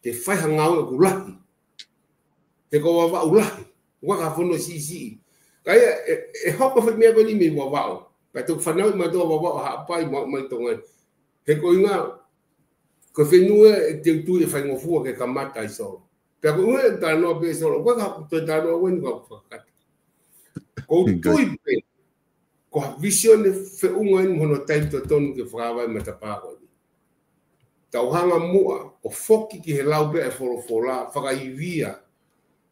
Ke fai ha ngāue ʻoku lahi. He ko Vavaʻu lahi, ʻoku ʻikai ha fonua siʻisiʻi. Ka ia, ʻe, ʻe hoko foʻi meʻa ko eni mei Vavaʻu. Kae toki fanauʻi mai ʻa Vavaʻu ʻo haʻapai mai, mai Tonga ni. He ko e ʻuhinga, ko e fonua ʻe teu tui ʻe faingofua ke kamata ai Solo. Pea ko e ʻuhinga ʻeku talanoa pē Solo, ʻoku ʻikai ko e talanoa ʻeni ʻoku ou fakakata. ʻOku ou tui pē, ko ha vīsone feʻunga eni mo hono taimi totonu ke fakavaʻe matapā ko eni. Tau hanga muʻa ʻo foki ki he lau pē ʻa e folofola, fakaivia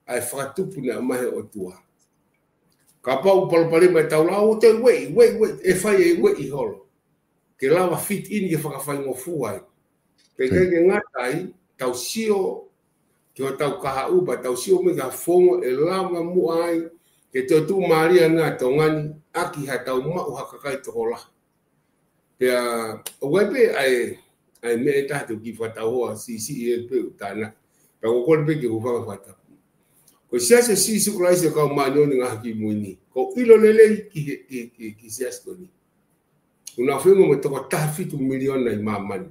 ʻa e fakatupu naʻe ʻomai he ʻOtua. Kapau ʻoku palopalema ʻetau lau, ʻo te ueʻi, ueʻi, ueʻi, ʻe fai e ueʻi holo. Ke lava fit in ke fakafaingofua ai. Pea ʻikai ke ngata ai, tau sio ki hotau kahaʻu pea tau sio mai ki ha founga ʻe lava muʻa ai ke toe tuʻumālie ʻa Tonga ni ʻaki haʻatau maʻu ha kakai tokolahi. Pea, ʻoku ʻi ai pē ʻa e, ʻa e meʻa ʻe taha te u kiʻi fakatauhoa siʻisiʻi ʻe pē ʻo tānaki. Pea ʻoku ou kole pē ke u hūfanga he fakatapu. Ko e Siasi ʻo Sīsū Kalaisi ʻo e Kau Māʻoniʻoni ʻi he Ngaahi ʻAho Kimui Ni. ʻOku ou ʻilo lelei ki he, ki, ki, ki he siasi ko eni. ʻOku nau feʻunga mo e toko taha fitu miliona ʻi māmani.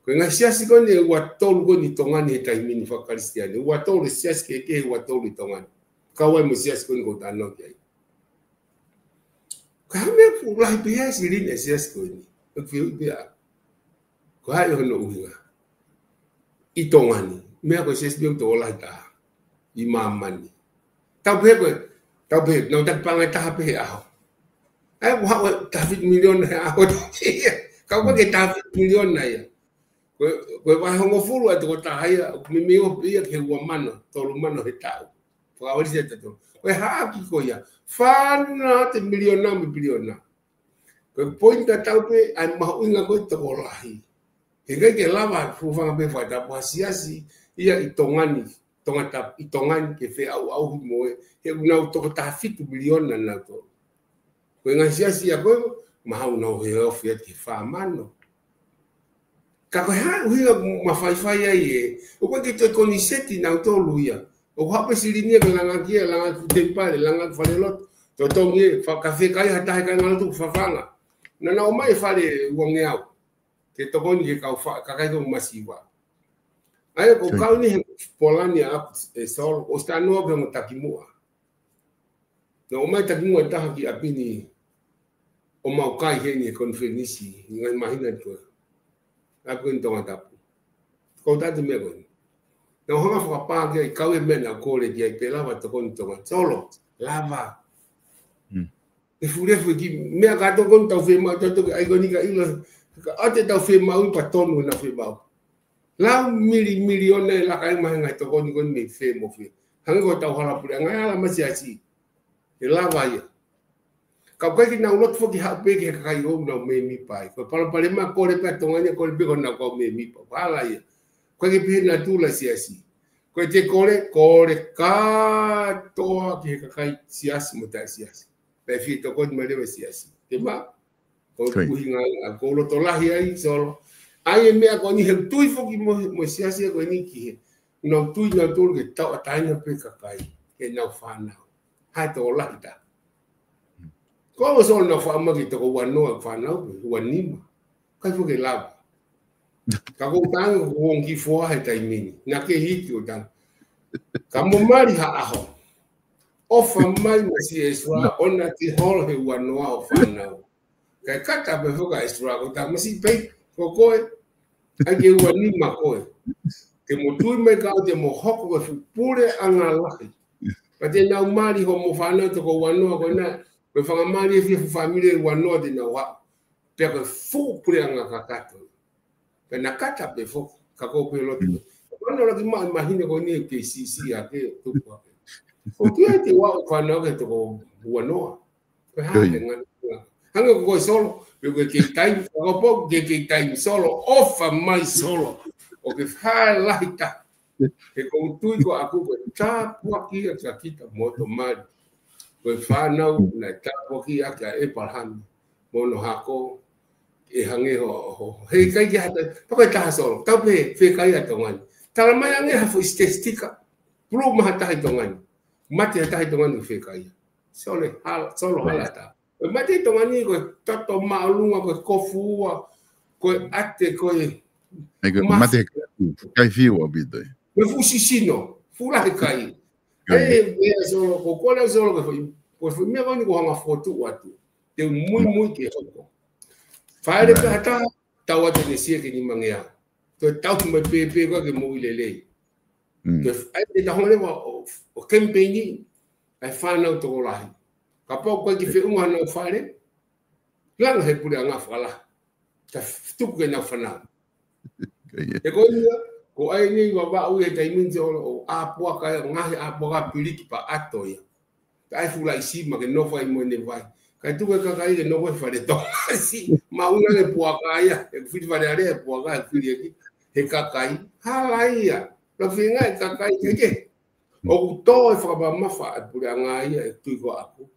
Ko e ngaahi siasi ko eni ʻe ua tolu ko eni ʻi Tonga ni he taimi ni faka-Kalisitiane. ʻE ua tolu e siasi kehekehe ʻe ua tolu ʻi Tonga ni. Kau ai mo e siasi ko eni ʻoku ou talanoa ki ai. Ka ko e meʻa fuʻu lahi pē ia e silini e siasi ko eni. ʻOku ou fehuʻi pē au. Ko e hā hono ʻuhinga. ʻI Tonga ni. Meʻa ko e siasi pē ʻoku tokolahi taha. ʻI māmani. Tau pehē ko e, tau pehē, nau taki paʻanga ʻe taha pē he ʻaho. ʻAi, ʻoku haʻu e taha fitu miliona he ʻaho. Ka ʻoku ʻikai ke taha fitu miliona ia. Ko e, ko e vahe hongofulu ʻa e toko taha ia, ʻoku meimei ʻoho pē ia ki he ua mano, tolu mano he taʻu. Fakaʻosi e tato. Ko e haʻaki ko ia, fānau te miliona mo e piliona. Ko e poini tatau pē, ʻa e mahuʻinga ko e tokolahi. He ʻikai ke lava, hūfanga pē he fakatapu, ha siasi ia ʻi Tonga ni, Tongatapu, ʻi Tonga ni ke feʻauʻauhi mo e, he ʻoku nau toko taha fitu miliona nautolu. Ko e ngaahi siasi ia ko ē, mahalo nau ofi atu ki he fā mano. Ka ko e hā e ʻuhinga ʻoku ma faifai ai ē, ʻoku ʻikai ke toe koniseti nautolu ia. ʻOku haʻu pē silini ia ke langa ki ai, langa ki he temipale, langa ki he falelotu, totongi e, fa-, ka fekai ha taha e kāingalotu ʻoku fafanga. Naʻa nau ʻomai e fale ua ngeau. Ke tokoni ki he kau fa-, kakai ko ē masiva. ʻAi, ko e kau ni he polani ʻaʻaku ē Solo, ʻosi talanoa pē mo e takimuʻa. Naʻe ʻomai takimuʻa ʻe taha ki ʻapi ni ʻo mau kai heni he konifelenisi, ngaahi māhina ko ē. ʻApi ko eni Tongatapu. Ko e taha e meʻa ko eni. Naʻe hanga fakapā ki ai, kau e meʻa naʻe kole ki ai, pe lava tokoni Tonga. Solo, lava. ʻE fulefu ki meʻa ka tokoni tau fiemaʻu, tau toki ʻai ko eni ka ʻilo. Ka ʻoua te tau fiemaʻu, pea tonu naʻa fiemaʻu. Lau mili, miliona ʻe laka ai mai ngaahi tokoni ko eni mei fē mo fē. Hangē ko hotau hala puleʻanga, ʻe ala mai siasi. ʻE lava ia. Ka ʻoku ʻikai ke nau loto foki haʻu pē ki he kakai ʻoku nau mēmipa ai. Ko e palopalema kole pē ʻa Tonga ni, kole pē ko honau kau mēmipa. Ko e hala ia. ʻOku ʻikai ke pehē natula siasi. Ko e te kole, kole kātoa ki he kakai siasi mo taʻe siasi. Pea fie tokoni mai leva siasi. Te ma, ko e ʻuhinga ia, ʻoku ou loto lahi ai, Solo. ʻAi e meʻa ko eni he tui foki mo, mo siasi ko eni ki he. Nau tui nautolu ke tauʻatāina pē kakai, ke nau fānau. Hā e tokolahi taha. Ko au Solo naʻa ku faʻa ʻomai ke toko ua noa fānau, ua nima. ʻIkai foki ke lava. Ka ʻoku ou tangi ʻoku ou ongo kiʻi foha he taimi ni. Naʻa ke hiki ʻo tangi. Ka mo mali ha ʻaho. ʻOfa mai mo Siʻi ʻEsua, ʻoua te holo he ua noa ʻo fānau. Kae kata pē foki ʻa ʻEsua ko e tamasiʻi pē, ko koe, ʻai ke ua nima koe. Te mo tui mai ka ʻoua te mo hoko ko e fuʻu puleʻanga lahi. Pea te nau mali hoʻomo fānau toko ua noa ko ena, ko e fanga mali ʻe fiha fuʻu fāmili ʻe ua noa te nau haʻu. Pea ko e fuʻu puleʻanga kakato. Pea naʻa kata pē foki, ka ko pē lotu. Mano laki ma, mahina ko eni ke sisi ake, tupu ake. ʻOku ʻikai te u ʻalu ʻo fānau ke toko ua noa. Ko e hā Ko ia. e ngana. Hangē ko koe Solo, pe ko e kei taimi, ka ko pau ke kei taimi Solo, ʻofa mai Solo. ʻOku ke fai lahi taha. He ʻoku ou tui ko ʻaku ko e tāpuaki ʻa kia kita mo hoto mali. Ko e fānau naʻe tāpuaki ʻaki ʻa ʻEpalahame mo hono hako ʻe hangē ho, ho, he ʻikai ke hata, pea ko e taha Solo, tau pē fekaia Tonga ni. Tala mai ange ha foʻi statistika, pulu maha taha ʻi Tonga ni. Mate ha taha ʻi Tonga ni fekaia. Solo hala, Solo hala ta. Ko e mate ʻi Tonga ni, ko e toto māʻolunga, ko e kofuua, ko e ʻate, ko e Ei, ko e mate. mate he kai fiu ʻaupito. Ko e fuʻu sisino, fuʻu lahi kai. Kai. Ei, meʻa Solo, ko koe Solo, ko e foʻi, ko e foʻi meʻa ko eni ko hanga fotu atu. Te u muimui ke hoko. Fale Right. pē ha taha, tau atu ne sia ke ni mangea. Ko e tau mai pēpē ko ke mou lelei. Mm. Ko e f-, ʻai te taho leva ʻo, ʻo kemipeini, ʻai fānau tokolahi. Kapau ko e ki feʻunga nau fale, langa he puleʻanga fakalahi. Ka f-, tuku ke nau fānau. Ko ia. He ko ia, ko ʻai nei Vavaʻu he taimi ni Solo, ʻo ʻāpuaka ia, ngaahi ʻāpuaka piliki pea ʻato ia. Ka ʻai fuʻu laʻi sima ke nofo ai mo ʻene vai. Kae tuku e kakai ke nofo he fale Tonga si. Maʻu ange puaka ia, he fili Fale Alea he puaka, he fili ʻaki, he kakai. Hala ia. La feinga e kakai ke ke. ʻOku tō e fakamamafa e puleʻanga ia ʻe tui ko ʻaku.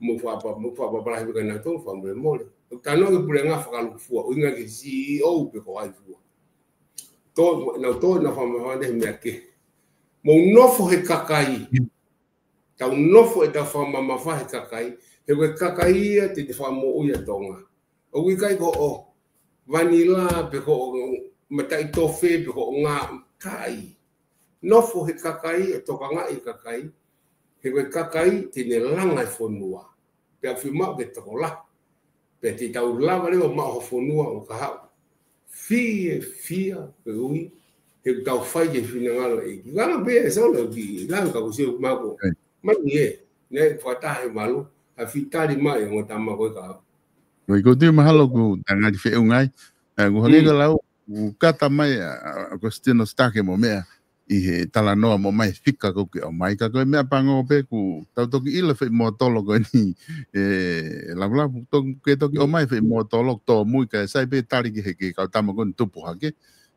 Mo fapa, mo fapa palahi pē ka nau tō fakamolemole. ʻOku tano ke puleʻanga fakalukufua, ʻuhinga ke C E O pe ko hai fua. Tō, nau tō, nau fakamamafa he meʻa kehe. Mo nofo he kakai. Tau nofo ʻetau fakamamafa he kakai. He ko e kakai ia te ne fakamoʻui ʻa Tonga. ʻOku ʻikai ko hoʻo vanila pe ko hoʻo mataʻitofe pe ko hoʻo ngā kai. Nofo he kakai, ʻo tokangaʻi e kakai. He ko e kakai te ne langa e fonua. Pea fiemaʻu ke tokolahi. Pea te tau lava leva ʻo maʻu ha fonua ʻo ka haʻu. Fiefia koeʻuhi he ʻoku tau fai ki he finangalo e ʻEiki. Langa pē e Solo ki, langa ka ko sio mako. Right. Mai ē, ne fakataha he malu, ha fitali mai e ongo tama ko e ka. Ko e ko tui mahalo ku tangali feʻunga ai. Ē, ku hake Mm. ka lau, ku kata mai ʻa, ʻa, ʻa Agostino Stake mo meʻa ʻi he talanoa mo mai fika ko ke ʻomai ka ko e meʻa pango pē ku tau toki ʻilo foʻi mōtolo ko eni, ē, Lavulavu, to-, ke toki ʻomai foʻi mōtolo tōmui ka e sai pē tali ki he ke kau tama ko eni tupu hake,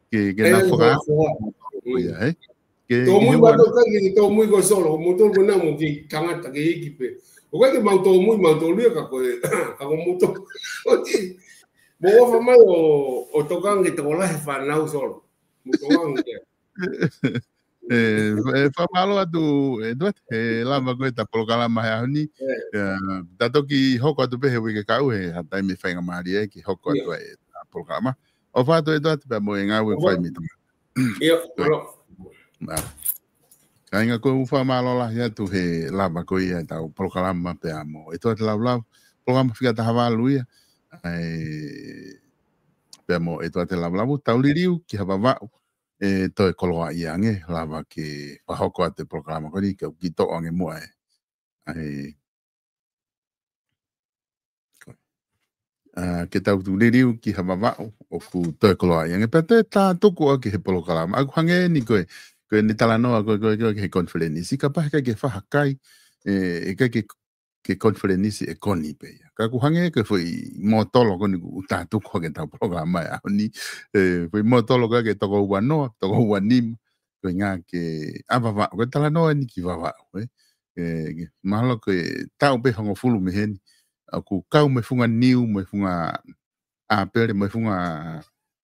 ke, ke Ē, na faka-, ko, ko, ko ia, ē? Ke, ke Tōmui he ua- mātou kai ke tōmui ko Solo, ko moutolu ko namo ke tangata ke iki pē. ʻOku ʻikai ke mau tōmui, mau tōlua ka ko e, ka ko moutolu. ʻOti, mo ʻofa mai ʻo, ʻo tokanga ke tokolahi fānau Solo. Mo tokanga ke. Ē, ē, fakamālō atu, ē, Tuate, he lava ko e ta polokalama he ʻaho ni. Ē. Ē, ta toki hoko atu pē he uike kahaʻu he ha taimi faingamālie ke hoko Ē. atu ai e ta polokalama. ʻOfa atu ē Tuate pea mo e ngāue ʻOfa. fai mei Tonga. Ia, Ko e. alo. Nā. Kāinga, ʻoku ou fakamālō lahi atu he lava ko ia ʻetau polokalama pea mo ʻEtuate Lavulavu. Polokalama fika taha valu ia. ʻAi, pea mo ʻEtuate Lavulavu, tau liliu ki ha Vavaʻu ʻe toe koloaʻia ange, lava ke fakahoko atu e polokalama ko eni, ke u kiʻi toʻo ange muʻa e ʻAi. ʻA, ke tau tu liliu ki ha Vavaʻu, ʻoku toe koloaʻia ange pea toe tā tuku ʻaki he polokalama. ʻOku hangē ni ko e, ko e ni talanoa ko e, ko e, ko e, ki he konifelenisi, kapau he ʻikai ke fahakai, ē, ʻikai ke, ke konifelenisi ʻe koni pē ia. Ka ʻoku hangē ko e foʻi mōtolo ko eni ʻoku tā tuku ʻaki ʻetau polokalama he ʻaho ni, ē, foʻi mōtolo ko e ke toko ua noa, toko ua nima, ko e ngā ke ʻa Vavaʻu, ko e talanoa eni ki Vavaʻu, ē. Ē, mahalo ko e taʻu pē hongofulu mei heni, ʻoku kau mo e funga niu, mo e funga ʻāpele, mo e funga,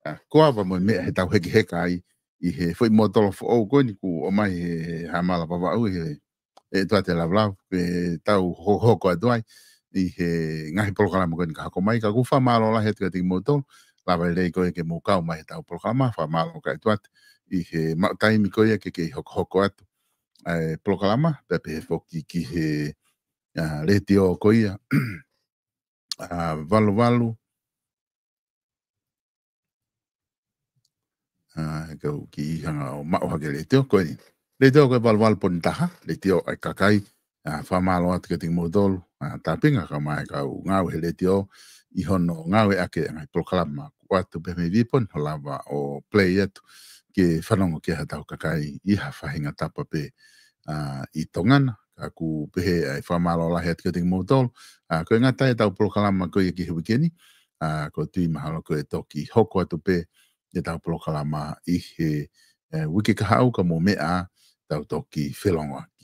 ʻa, koava mo e meʻa he tau hekeheka ai, ʻi he foʻi mōtolo foʻou ko eni kuo ʻomai he, he Hamala Vavaʻu, ʻi he, ʻEtuate Lavulavu, ke tau ho-, hoko atu ai, ʻi he ngaahi polokalama ko eni ka hoko mai, ka ʻoku ou fakamālō lahi atu kiate kimoutolu, lava lelei ko ia ke mou kau mai heʻetau polokalama, fakamālō atu atu ʻi he maʻu taimi ko ia ke kei hokohoko atu ʻa e polokalama, pea pehē foki ki he, ʻa, letiō ko ia, ʻa, valu valu, ʻa, he kau kiʻi hanga ʻo maʻu hake letiō ko eni. Letiō ko e valu valu poini taha, letiō ʻa e kakai, ʻa, fakamālō atu kiate kimoutolu, ʻa, tāpinga kae ʻumaʻā e kau ngāue he letiō, ʻi hono ngāueʻaki ʻa e ngaahi polokalama kuo ʻoatu pē mei Vipon, ʻo lava ʻo play atu, ke fanongo ki ai haʻatau kakai ʻi ha faʻahinga tapa pē, ʻa, ʻi Tonga na, ka ʻoku pehē ʻa e fakamālō lahi atu kiate kimoutolu, ʻa, ko e ngata ʻetau polokalama ko ia ki he uike ni, ʻa, ʻoku ou tui mahalo ko e toki hoko atu pē ʻetau polokalama ʻi he, ʻe, uike kahaʻu ka mou meʻa, tau toki felongoaki.